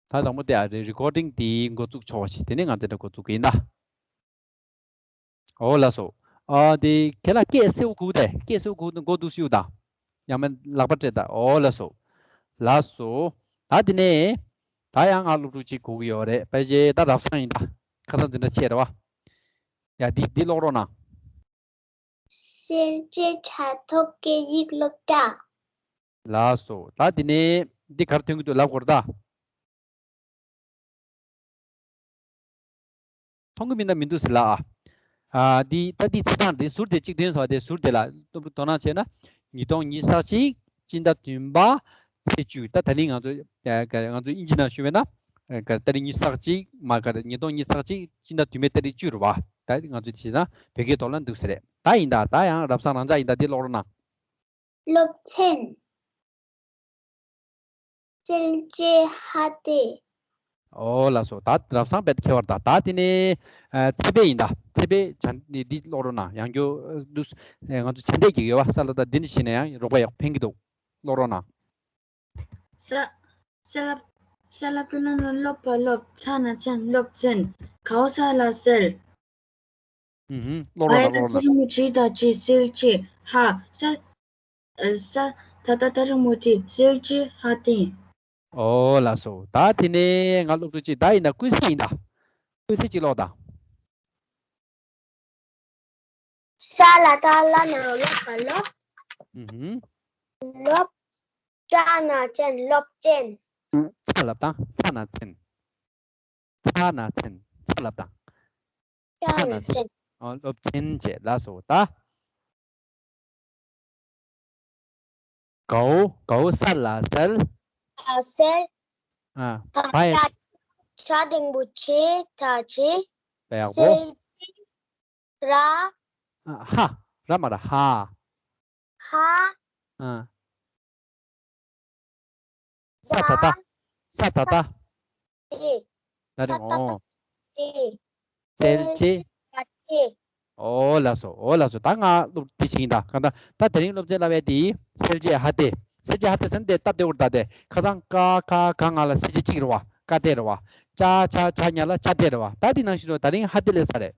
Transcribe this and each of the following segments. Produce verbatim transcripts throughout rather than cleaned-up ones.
ད་དང་པོ་དེ་ཨ་རེ་རི་ཀོར་ཌིང་དེ་འགོ་བཙུགས་ཆོག་པ་ཞིག་དེ་ནས་ང་ཚོ་འདྲ་འགོ་བཙུགས་ཀྱི་ཡིན་ད། ཨོ་ལགས་སོ། ཨ་དེ་ཁྱེད་ལ་སྐད་སེའུ་གུག་དེ་སྐད་སེའུ་གུག་དེ་མགོ་འདུག་སེའུ་དང་། ཡང་མིན་ལག་པ་སྤྲད་ད། ཨོ་ལགས་སོ། ལགས་སོ། ད་དེ་ནས་ད་ཡང་ང་སློབ་ཕྲུག་ཅིག་གོ་གི་ཡོད་རེད། ཕལ་ཆེར་ད་རབ་སང་ཡིན་ད། ཁ་སང་འཛིན་གྲྭ་ཆད་རེད་བ། ཡ་འདི་འདི་ཀློག་རོགས་གནང་། སེར་བྱེས་ཕྲ་ཐོག་སྐད་ཡིག་སློབ་གྲྭ། ལགས་སོ། ད་དེ་ནས་འདི་ག་རེ་ཐོན་གྱི་འདུག་ལབ་དགོས་རེད་ད། མཐོང་གི་མིན་ན་མི་འདུག་ཟེར་ལ་ཨ། ཨ་འདི་ད་འདི་བྱེད་སྟངས་འདི་ཟུར་དེ་གཅིག་ཐོན་སོང་བ་དེ་ཟུར་དེ་ལ་དོ་སྣང་བྱས་ན། ཉིས་སྟོང་ཉི་ཤུ་རྩ་གཅིག་སྤྱི་ཟླ་བདུན་པ་ཚེས་བཅུ། ད་ད་རིང་ང་ཚོ་ཨ་ང་ཚོ་དབྱིན་ཇི་ནང་ཞུ་བས་ན་ཨ་ཏ་རིག་ཉི་ཤུ་རྩ་གཅིག་མ་ག་ཉིས་སྟོང་ཉི་ཤུ་རྩ་གཅིག་སྤྱི་ཟླ་བདུན་པའི་ཏ་རིག་བཅུ་རེད་བ། ད་ང་ཚོ་བྱས་ན་བོད་སྐད་ཐོག་ལ་འདུག་ཟེར་རེད། ད་ཡིན་ད། ད་ཡང་རབ་སང་རང་འཇགས་ཡིན་ད། འདི་ཀློག་རོགས་གནང་། སློབ་ཚན། སེལ་བྱེད་ཧ་ཏེ། ཨོ་ལགས་སོ། ད་རབ་སང་དཔེ་ཁྱད་པར་ད། ད་དེ་ནས་ཨ་ཚེ་འཕེལ་ཡིན་ད། ཚེ་འཕེལ་བྱ་འདི་འདི་ཀློག་རོགས་གནང་། ཡང་བསྐྱར་འདུག་ཨ་ང་ཚོ་བྱ་འདས་ཀྱི་ཡོད་བ་ས་ལ་ད་འདི་འདྲ་ཞིག་ནས་ཡང་རོགས་པ་ཡག་ཕན་གྱི་འདུག་ཀློག་རོགས་གནང་། ས། ས་ལ། ས་ལ་པུ་ན་ནོ་སློབ་པ་སློབ། ཚ་ན་ཚན། སློབ་ཚན། གའོ་ས་ལ་སེལ། ཨུ་ཧུམ། ཀློག་རོགས་གནང་། ཀློག་རོགས་གནང་། བྱེད་ད་བྱེད། སེལ་བྱེད་ཧ། ས། ས་ད་ད་རིང་མོ་དེ། སེལ་བྱེད་ཧ་ཏིང་། ཨོ་ལགས་སོ། ད་དེ་ནས་ང་སློབ་ཕྲུག་ཅིག་ད་ཡིན་ན་ཀུན་གཟིགས་ཡིན་ད། ཀུན་གཟིགས་ཅིག་ཀློག་དང་། ས་ལ་ཏ་ལ་ན་རོ་སློབ་པ་སློབ། ཨུ་ཧུམ། སློབ། ཙ་ན་ཙན། སློབ་ཚན། ཚ་ལབ་དང་། ཚ་ན་ཚན། ཚ་ན་ཚན། ཚ་ལབ་དང་། ཙ་ན་ཚན། ཨོ་སློབ་ཚན་བྱས། ལགས་སོ། ད། གའོ། གའོ་ས་ལ་སལ། ལ་སལ། ཨ། བ་ཡ། བྱ་འགྲེང་བུ་བྱེ་ད་བྱེད། བས་གོ། སལ། ར། ཨ། ཧ། ར་མ་ར་ཧ། ཧ། ཨ། ས་ད་ད། ས་ད་ད། ཏེ། ད་རིང་ཨོ། ཏེ། སེལ་བྱེད། ཏེ། ཨོ་ལགས་སོ། ཨོ་ལགས་སོ། ད་ང་སློབ་འདི་བྱེད་ཀྱིན་ད། གང་ལྟར་ད་དེ་རིང་སློབ་ཚན་བསླབ་ཡས་དེ་སེལ་བྱེད་ཧ་ཏེ། སེལ་བྱེད་ཧ་ཏེ་ཟེར་ན་དེ་སྟབས་བདེ་བོར་ད་དེ། ཁ་སང་ཀ་ཁ་ག་ང་ལ་སེལ་བྱེད་གཅིག་རེད་བ། ཀ་ཏེ་རེད་བ། ཅ་ཆ་ཆ་ཉ་ལ་ཅ་ཏེ་རེད་བ། ད་དེ་ནང་བཞིན་རོ། ད་རིང་ཧ་ཏེ་སླེབས་ས་རེད།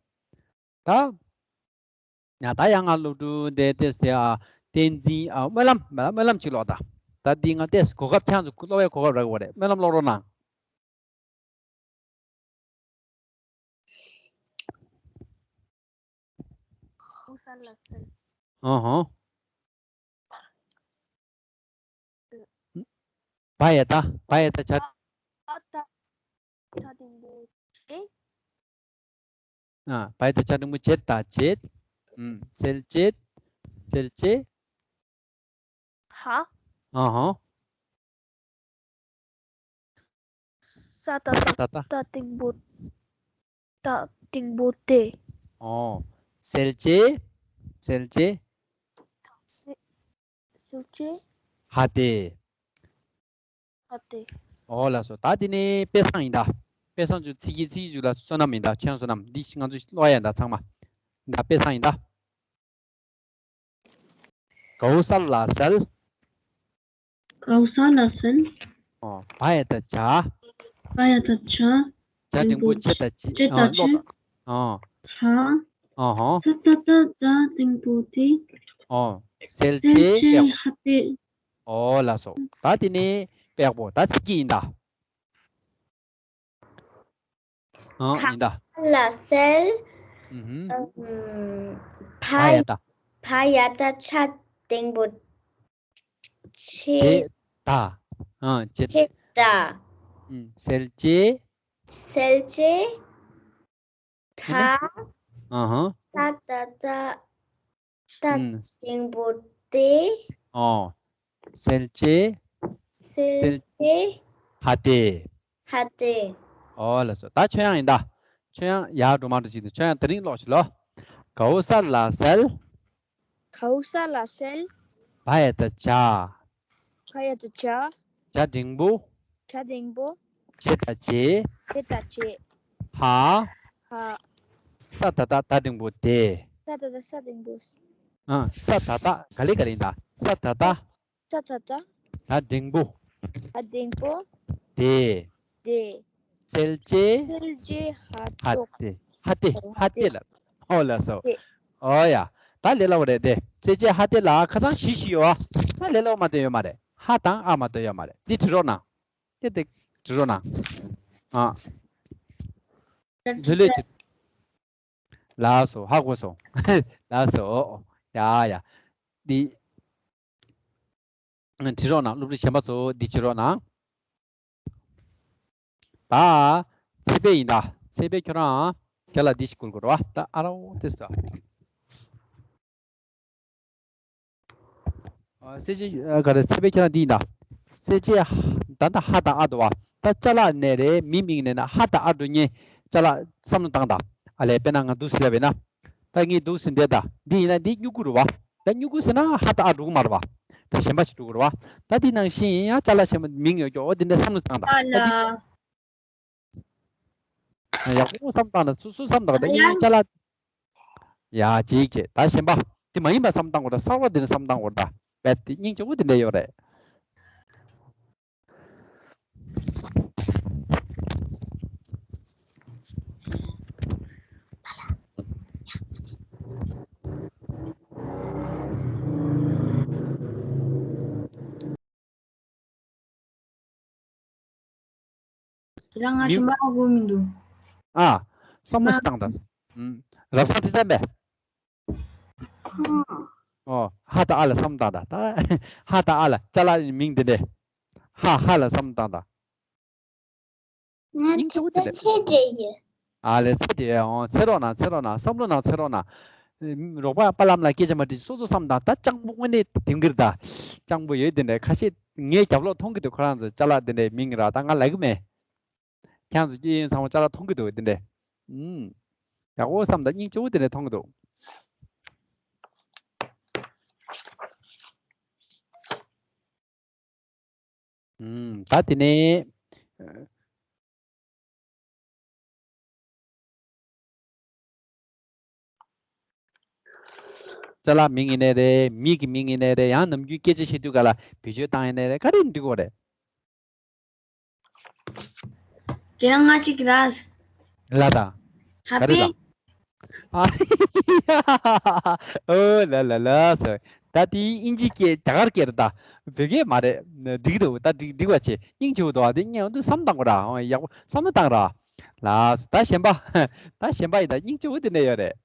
ད། ཡ་ད་ཡང་ང་སློབ་ཕྲུག་འདི་ཏེས་ཏེ་ཨ་བསྟན་འཛིན་ཨ་སྨོན་ལམ། སྨོན་ལམ་ཅིག་ཀློག་ད། ད་འདི་ང་ཏེས་གོ་སྐབས་ཁྱེད་ཚོ་ཀློག་པའི་གོ་སྐབས་རག་གི་རེད། སྨོན་ལམ་ཀློག་རོགས་གནང་། ཨོ་ཧོ། བ་ཡ་བཏགས། བ་ཡ་བཏགས་བྱ། ཨ་ད། ད་འགྲེང་བུ་བྱེད། ཨ། བ་ཡ་བཏགས་བྱ་འགྲེང་བུ་བྱེད་ད་བྱེད། ཨུམ། སེལ་བྱེད། སེལ་བྱེད། ཧ། ཨ་ཧ། ས་ད་ས་ད་ད། ད་འགྲེང་བུ། ད་འགྲེང་བུ་སྟེ། ཨོ། སེལ་བྱེད། སེལ་བྱེད། སེ། སེལ་བྱེད། ཧ་ཏེ། ཧ་ཏེ། ཨོ་ལགས་སོ། ད་དེ་ནས་དཔེ་བཟང་ཡིན་ད། དཔེ་བཟང་ཚོ་ཚིག་གི་ཚིག་གི་མཇུག་ལ་བསོད་ནམས་ཡིན་ད། ཁྱེད་བསོད་ནམས། འདི་ང་ཚོ་ཀློག་ཡ་ཡིན་ད་ཚང་མ། ད་དཔེ་བཟང་ཡིན་ད། གའོ་ས་ལ་སལ། གའོ་ས་ལ་སལ། ཨོ། བ་ཡ་བཏགས་བྱ། བ་ཡ་བཏགས་བྱ། བྱ་འགྲེང་བུ་བྱེ་ད་བྱེད། བྱེ་ད་ཨོ་ཀློག་བྱེད། ད། ཨོ། ཧ། ཨོ་ཧོ། ས་ད་ད་ད་འགྲེང་བུ་སྟེ། ཨོ། སེལ་བྱེད། སེལ་བྱེད་ཧ་ཏེ། ཨོ་ལགས་སོ། ད་དེ་ནས་དཔེ་ཡག་པོ། ད་ཚིག་གི་ཡིན་ད། ཨང་། ཡིན་ད། ལ་སེལ། ཨུ་ཧུམ། ཨུམ། བ་ཡ་བཏགས། བ་ཡ་བཏགས་བྱ་འགྲེང་བུ་བྱེ། བྱེ་ད། ཨང་། བྱེ། བྱེ་ད། ཨུམ། སེལ་བྱེད། སེལ་བྱེད། ད། ཨ་ཧ། ད་ད་ད། ད། ཨུམ། འགྲེང་བུ་སྟེ། ཨོ། སེལ་བྱེད། སེལ་སེལ་བྱེད། ཧ་ཏེ། ཧ་ཏེ། ཨོ་ལགས་སོ། ད་ཆོས་དབྱངས་ཡིན་ད། ཆོས་དབྱངས་ཡར་འགྲོ་མར་འགྲོ་ཅིག་དང་། ཆོས་དབྱངས་དེ་རིང་ཀློག་ཅིག་ལོ། གའོ་ས་ལ་སལ། གའོ་ས་ལ་སལ། བ་ཡ་བཏགས་བྱ། བ་ཡ་བཏགས་བྱ། བྱ་འགྲེང་བུ། བྱ་འགྲེང་བུ། བྱེ་ད་བྱེད། བྱེ་ད་བྱེད། ཧ། ཧ། ས་ད་བཏགས་ད་འགྲེང་བུ་སྟེ། ས་ད་བཏགས་ས་འགྲེང་བུ། ཨ། ས་ད་བཏགས་ག་ལེ་ག་ལེ་ཡིན་ད། ས་ད་བཏགས། ས་ད་བཏགས། ད་འགྲེང་བུ། ད་འགྲེང་བུ། སྟེ། ཏེ། ཚལ་གྱི་ཚལ་གྱི་ཧ་ཧ་ཏོག་ཏེ། ཧ་ཏེ། ཧ་ཧ་ཏེ་ཏེ་ལ། ཨོ་ལགས་སོ། ཏེ། ཨོ་ཡ། ད་ལས་སླ་བོ་རེད་དེ། ཚལ་གྱི་ཧ་ཏེ་ལ་ཁ་སང་བཞི་བཞི་ཡོད་ཨ། ད་ལས་སླ་བོ་མ་གཏོགས་ཡོད་མ་རེད། ཧ་དང་ཨ་མ་གཏོགས་ཡོད་མ་རེད། འདི་བྲི་རོགས་གནང་། དེ་དེ་བྲི་རོགས་གནང་། ཨ། ལྷོད་ལྷོད་བྱེད། ལགས་སོ། ཧ་གོ་སོང་། ལགས་སོ། ཡ་ཡ། འདི་བྲི་རོགས་གནང་། སློབ་ཕྲུག་གཞན་པ་ཚོ་འདི་བྲི་རོགས་གནང་། ད་ཚེ་འཕེལ་ཡིན་ད། ཚེ་འཕེལ་ཁྱོད་རང་རྒྱ་ལ་འདི་ཞིག་བསྐུར་དགོས་རེད་བ། ད་ཨ་རོ་དེ་སུ་ད། ཨ། ཚེ་འཕེལ། ཨ། ག་རེ། ཚེ་འཕེལ་ཁྱེད་རང་འདི་ཡིན་ད། ཚེ་འཕེལ། ད་ལྟ་ཧ་དང་ཨ་འདུག་བ། ད་ཅ་ལག་ནས་རེད། མི་མིང་ནས་ན་ཧ་དང་ཨ་འགྲོ་མཁན་ཅ་ལག་བསམ་བློ་བཏང་ད། ཨ་ལས་དཔེར་ན་ང་འདུག་ཟེར་ལབ་ཡིན་ན། ད་ངས་འདུག་ཟེར་འདས་ད། འདི་ཡིན་ན་འདི་སྨྱུ་གུ་རེད་བ། ད་སྨྱུ་གུ་ཟེར་ན་ཧ་དང་ཨ་འགྲོ་གི་མ་རེད་བ། ད་གཞན་པ་ཞིག་འགྲོ་གི་རེད་བ། ད་འདི་ནང་བཞིན་ཡང་ཅ་ལག་གཞན་པ་མིང་ཡོད་ཀྱོག་འོ་འདི་འདྲ་བསམ་བློ་བཏང་ད། ཨ་ལ། ད་འདི། ཡག་པོ་བསམ་བཏང་ན། སོ་སོ་བསམ་བཏང་ད། ཡ། ཡིན་ཅ་ལག་ཡ་ཅིག་བྱས། ད་གཞན་པ་དེ་མ་ཡིན་པ་བསམ་བཏང་དགོས་ད། གསར་པ་དེ་ནས་བསམ་བཏང་དགོས་ད། རྦད་དེ་སྙིང་རྗེ་པོ་དེ་འདྲ་ཡོད་རེད། དེ་རང་ང་མི་གཞན་པ་ཧ་གོ་མི་འདུག་ཨ། བསམ་བློ་ཞིག་བཏང་དང་། ཨུམ། རབ་སང་ཁྲི་བཙན་པས། ཨོ། ཧ་དང་ཨ་ལ་བསམ་བཏང་དང་། ད་ཧ་དང་ཨ་ལ་ཅ་ལག་མིང་དེ་འདྲས། ཧ་ཧ་ལ་བསམ་བཏང་དང་། ང་སྙིང་རྗེ་པོ་དེ་དེ་འདྲས། ཚེ་འདྲེ་ཡོད། ཨ་ལས། ཚེ་འདྲེ་ཡོད། ཨོ། ཚེ་རོགས་ན། ཚེ་རོགས་ན། བསམ་བློ་ནང་ཚེ་རོགས་ན། རོགས་པ་པ་ལམ་ལ་སྐད་ཆ་མ་དྲིས། སོ་སོ་བསམ་དང་། ད་སྤྱང་པོ་དངོས་གནས་དེང་གིར་ད་སྤྱང་པོ་ཡོད་དེ་འདྲས། ཁ་ཤས་ངའི་རྒྱབ་ལོག་མཐོང་གི་འདུག་ཁོ་རང་ཚོ་ཅ་ལག་དེ་འདྲས་མིང་ར། ད་ང་ལབ་གི་མེད། ཁྱེད་ཚོ་སྐྱེས་ཡུན་ཚང་མ་ཅ་ལག་མཐོང་གི་འདུག་དེ་འདྲས། ཨུམ། ཡག་པོ་བསམ་དང་། སྙིང་རྗེ་པོ་དེ་འདྲས་མཐོང་གི་འདུག་ཨུམ། ད་དེ་ནས། ཅ་ལག་མིང་ཡིན་ནའི་རེད། མི་གི་མིང་ཡིན་ནའི་རེད། ཡང་ནམ་རྒྱུན་སྐད་ཆ་བཤད་དུས་ག་ལ་བེད་སྤྱོད་བཏང་ཡིན་ནའི་རེད། ག་རེ་འགྲིག་གོ་རེད། ཁྱེད་རང་ང་གཅིག་ར། ལ་དང་། ཧ་ག་རེ་པེ། དང་། ཨ། ཨོ་ལ་ལ་ལ་སོ། ད་དེ་ཨིན་ཇི་སྐད། རྒྱ་གར་སྐད་རེད་ད། བོད་སྐད་མ་རེད། འགྲིག་འདུག་ད་འགྲིག་འགྲིག་པ་བྱེད། སྙིང་རྗེ་པོ་འདུག་ཨ། དེ་སྙིང་འདུག་བསམ་བཏང་གོ་ར། ཡག་པོ་བསམ་བློ་བཏང་ར། ལ་སོ། ད་གཞན་པ། ད་གཞན་པ་ཡིན་ད། སྙིང་རྗེ་པོ་དེ་འདྲ་ཡོད་རེད།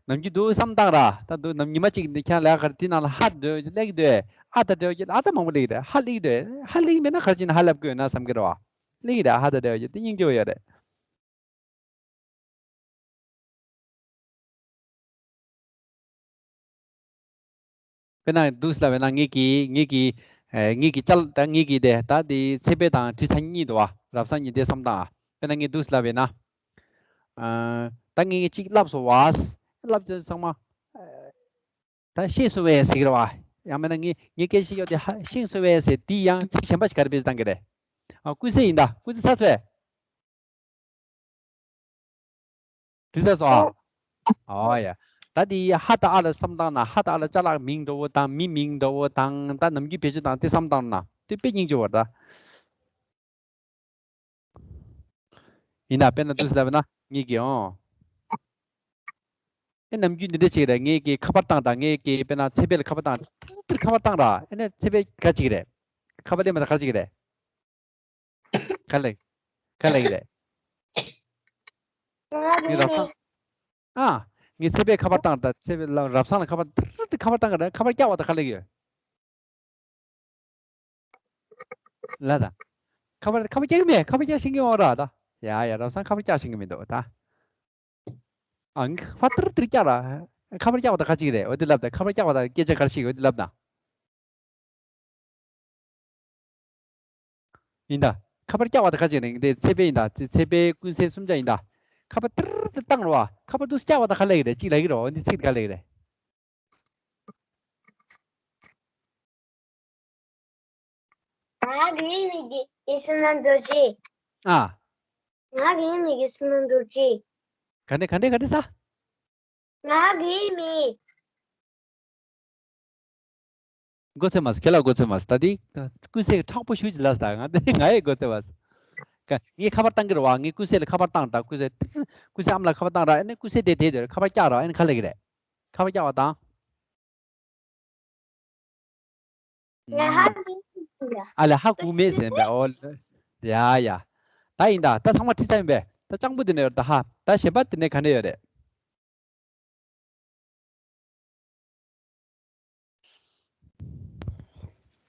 ནམ་རྒྱུན་འདུག་བསམ་བཏང་ར། ད་འདུག་ནམ་ཉི་མ་གཅིག་འདི་ཁྱེད་ལ་ག་རེ་དེ་ནང་ལ་ཧ་འདྲ་སླེབས་ཀྱི་འདུག་ཨ། ད་འདྲ་ཨ། ད་མང་པོ་སླེབས་ཀྱི་རེད། ཧ་སླེབས་ཀྱི་འདུག་ཧ་སླེབས་ཀྱི་མེད་ན་ག་རེ་བྱས་ན་ཧ་ལབ་དགོས་ན་བསམ་གྱི་རེད་བ། སླེབས་ཀྱི་རེད། ཧ་ད་འདྲ་ཨ། དེ་སྙིང་རྗེ་པོ་ཡོད་རེད། དཔེར་ན་འདུག་ལབ་པས་ན། ངེད་ཀྱིས། ངེད་ཀྱིས། ཨེ། ངེད་ཀྱིས་ཅ་ལག་ད་ངེད་ཀྱིས་དེ་ད་དེ་ཚེ་འཕེལ་དང་དྲི་ཚང་གཉིས་འདུག་བ། རབ་སང་གཉིས་དེ་བསམ་བཏང་ཨ། དཔེར་ན་ངས་འདུག་ལབ་པས་ན། ཨ། ད་ངས་ངས་གཅིག་ལབ་སོང་བ། ལབ་དུས་ཚང་མ། ཨ། ད་ཤེས་སོང་བས་ཟེར་གྱི་རེད་བ། ཡང་མིན་ན་ངས་ངས་སྐད་ཆ་བཤད་ཡོད་དེ་ཧ་ཤེས་སོང་བས་ཟེར། དེ་ཡང་ཚིག་གཞན་པ་ཞིག་ག་རེ་བེད་བཏང་གི་རེད། ཨ། ཀུན་གསལ་ཡིན་ད། ཀུན་གསལ་ཚར་སོང་བས། འགྲིག་ཚར་སོང་ཨ། ཨོ་ཡ། ད་དེ་ཧ་དང་ཨ་ལ་བསམ་བཏང་ན། ཧ་དང་ཨ་ལ་ཅ་ལག་མིང་འདྲ་བོ་དང་། མི་མིང་འདྲ་བོ་དང་། ད་ནམ་རྒྱུན་བེད་སྤྱོད་བཏང་དེ་བསམ་བཏང་ན་དེ་དཔེ་སྙིང་རྗེ་པོ་རེད་ད། ཡིན་ན་དཔེར་ན་འདུག་ལབ་ན་ངེད་ཀྱིས། ཨོ། ཨེ། ནམ་རྒྱུན་འདི་འདྲ་བྱེད་ཀྱི་རེད། ངེད་ཀྱིས་ཁ་པར་བཏང་དང་། ངེད་ཀྱིས་དཔེར་ན་ཚེ་འཕེལ་ལ་ཁ་པར་བཏང་། ཏིར་ཏིར་ཁ་པར་བཏང་ར། ཨེ་ནས་ཚེ་འཕེལ་ག་བྱེད་ཀྱི་རེད། ཁ་པར་ལེན་པ་དང་ག་བྱེད་ཀྱི་རེད། ག་ལེ། ག་ལེ་གི་རེད། ང་རེད། ངས་རབ་སང་། ཨ། ངས་ཚེ་འཕེལ་ཁ་པར་བཏང་ད། ཚེ་འཕེལ་ལ། རབ་སང་ལ་ཁ་པར། ཏིར་ཏིར་ཁ་པར་བཏང་གི་རེད། ཁ་པར་བཀྱག་པ་དང་ག་ལེ་གི་ཡོད། ལ་ད། ཁ་པར། ཁ་པར་བཀྱག་གི་མེད། ཁ་པར་བཀྱག་ཤེས་ཀྱི་ཡོད་ར་ད། ཡ་ཡ། རབ་སང་ཁ་པར་བཀྱག་ཤེས་ཀྱི་མི་འདུག་ད། ཨ། ངས་ཁ་པར་ཏིར་ཏིར་བཀྱག་ར། ཁ་པར་བཀྱག་པ་དང་ག་བྱེད་ཀྱི་རེད། འོ་དེ་ལབ་ད། ཁ་པར་བཀྱག་པ་དང་སྐད་ཆ་ག་རེ་བཤད་ཀྱི་ཡོད་དེ་ལབ་ད། ཡིན་ད། ཁ་པར་བཀྱག་པ་དང་ག་བྱེད་ཀྱི་རེད། འདི་ཚེ་འཕེལ་ཡིན་ད། ཚེ་འཕེལ་ཀུན་གསལ་གསུམ་ཆ་ཡིན་ད། ཁ་པར་ཏིར་ཏིར་བཏང་རོགས། ཁ་པར་འདུག་བཀྱག་པ་དང་ག་ལབ་ཀྱི་རེད། གཅིག་ལབ་ཀྱི་རེད། འོ་འདི་ཚིག་ག་ལབ་ཀྱི་རེད། ང་གི་མིང་གི་ཨི་སི་ན་རྡོ་རྗེ། ཨ། ང་གི་མིང་གི་ཨི་སི་ན་རྡོ་རྗེ། ག་འདྲ་ག་འདྲ་ག་འདྲ་ས། ང་གི་མིང་། མགོ་ཚོས་མ་སོང་། ཁྱེད་ལ་མགོ་ཚོས་མ་སོང་། ད་དེ་ཀུན་གསལ་གྱི་མཁྲེགས་པོ་ཞུ་ཅི་ལ་ས། ང་དེ་ང་ཡི་མགོ་ཚོས་མ་སོང་། ཀ་ངས་ཁ་པར་བཏང་གི་རེད་བ། ངས་ཀུན་གསལ་ལ་ཁ་པར་བཏང་ར། ཀུན་གསལ། ཀུན་གསལ་ཨ་མ་ལགས་ཁ་པར་བཏང་ར། ཨ་ནི་ཀུན་གསལ་དེ་དེ་དེར་ཁ་པར་བཀྱག་ར། ཨ་ནི་ག་ལེགས་རེད། ཁ་པར་བཀྱག་པ་དང་། ང་ཧ་གོ་ཡ། ཨ་ལས་ཧ་གོ་མེད་ཟེར་བས། ཨོ་ལ། ཡ་ཡ། ད་ཡིན་ད། ད་ཚང་མ་ཁྲིད་ཚར་ཡིན་པས། ད་སྤྱང་པོ་དེ་ནས་ཡོད་ད་ཧ། ད་གཞན་པ་དེ་ནས་ག་འདྲ་ཡོད་རེད།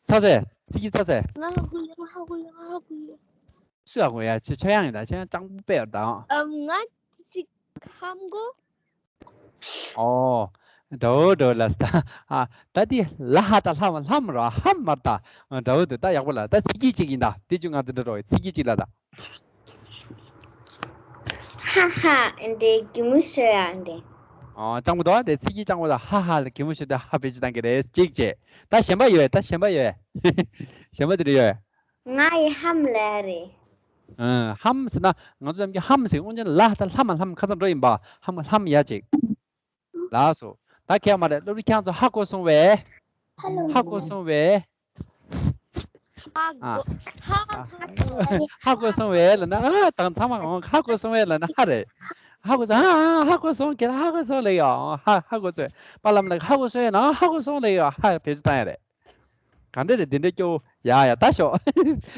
ཚ་ཚེ། ཚིག་གི་ཚ་ཚེ། ང་ཧ་གོ་ཡ། ང་ཧ་གོ་ཡ། ང་ཧ་གོ་ཡ། སུ་ཧ་གོ་ཡ། ཁྱེད་ཆོས་དབྱངས་ཡིན་ད། ཁྱེད་སྤྱང་པོ་དཔེ་ཡོད་ད། ཨ་ང་ཅིག་ཧམ་གོ། ཨོ། འདྲ་བོ་འདྲ་བོ་ལ་ས། ཨ། ད་དེ་ལ་ཧ་ད་ལྷ་མ་ལྷམ་ར་ཧམ་མ་ད། འདྲ་བོ་འདུག་ད་ཡག་པོ་ལ། ད་ཚིག་གི་གཅིག་ཡིན་ད། དེ་ཅུང་ང་ཚོ་འདྲ་རོགས། ཚིག་གི་གཅིག་ལ་ད། ཧ་ཧ། འདི་གད་མོ་ཤོར་ཡ་འདི། ཨོ། སྤྱང་པོ་འདུག་དེ་ཚིག་གི་སྤྱང་པོ་ད་ཧ་ཧ་ལ་གད་མོ་ཤོར་ཏེ་ཧ་བེད་སྤྱོད་བཏང་གི་རེད། གཅིག་བྱས། ད་གཞན་པ་ཡོད། ད་གཞན་པ་ཡོད། གཞན་པ་དེ་འདྲ་ཡོད། ང་ཡི་ཧམ་ལ་རེད། ཨ། ཧམ་ཟེར་ན་ང་ཚོ་ནམ་རྒྱུན་ཧམ་ཟེར། དབུ་ཅན་ལ་ད་ལྷ་མ་ལྷམ་ཁ་ཚ་འགྲོ་ཡིན་པ། ཧམ་ལྷམ་ཡ་ཅིག་ལགས་སོ། ད་ཁྱེད་མ་རེད། སློབ་ཕྲུག་ཁྱེད་ཚོ་ཧ་གོ་སོང་བས། ཧ་གོ་སོང་བས། ཧ་གོ། ཨ། ཧ་གོ། ཧ་གོ་སོང་བས་ལབ་ན། ཨ། དང་ཚང་མ་འོང་། ཧ་གོ་སོང་བས་ལབ་ན་ཧ་རེད། ཧ་གོ་སོང་། ཨ། ཨ། ཧ་གོ་སོང་། ཁྱེད་རང་ཧ་གོ་སོང་ལབ་ཡོད། ཨ། ཧ་གོ་སོང་། པ་ལམ་ལ་ཧ་གོ་སོང་ཡ་ན་ཧ་གོ་སོང་ལབ་ཡོད། ཧ་བེད་སྤྱོད་བཏང་ཡ་རེད། ག་འདྲ་རེད། འདི་འདྲ་སྐྱོ་བོ། ཡ་ཡ། ད་ཤོག་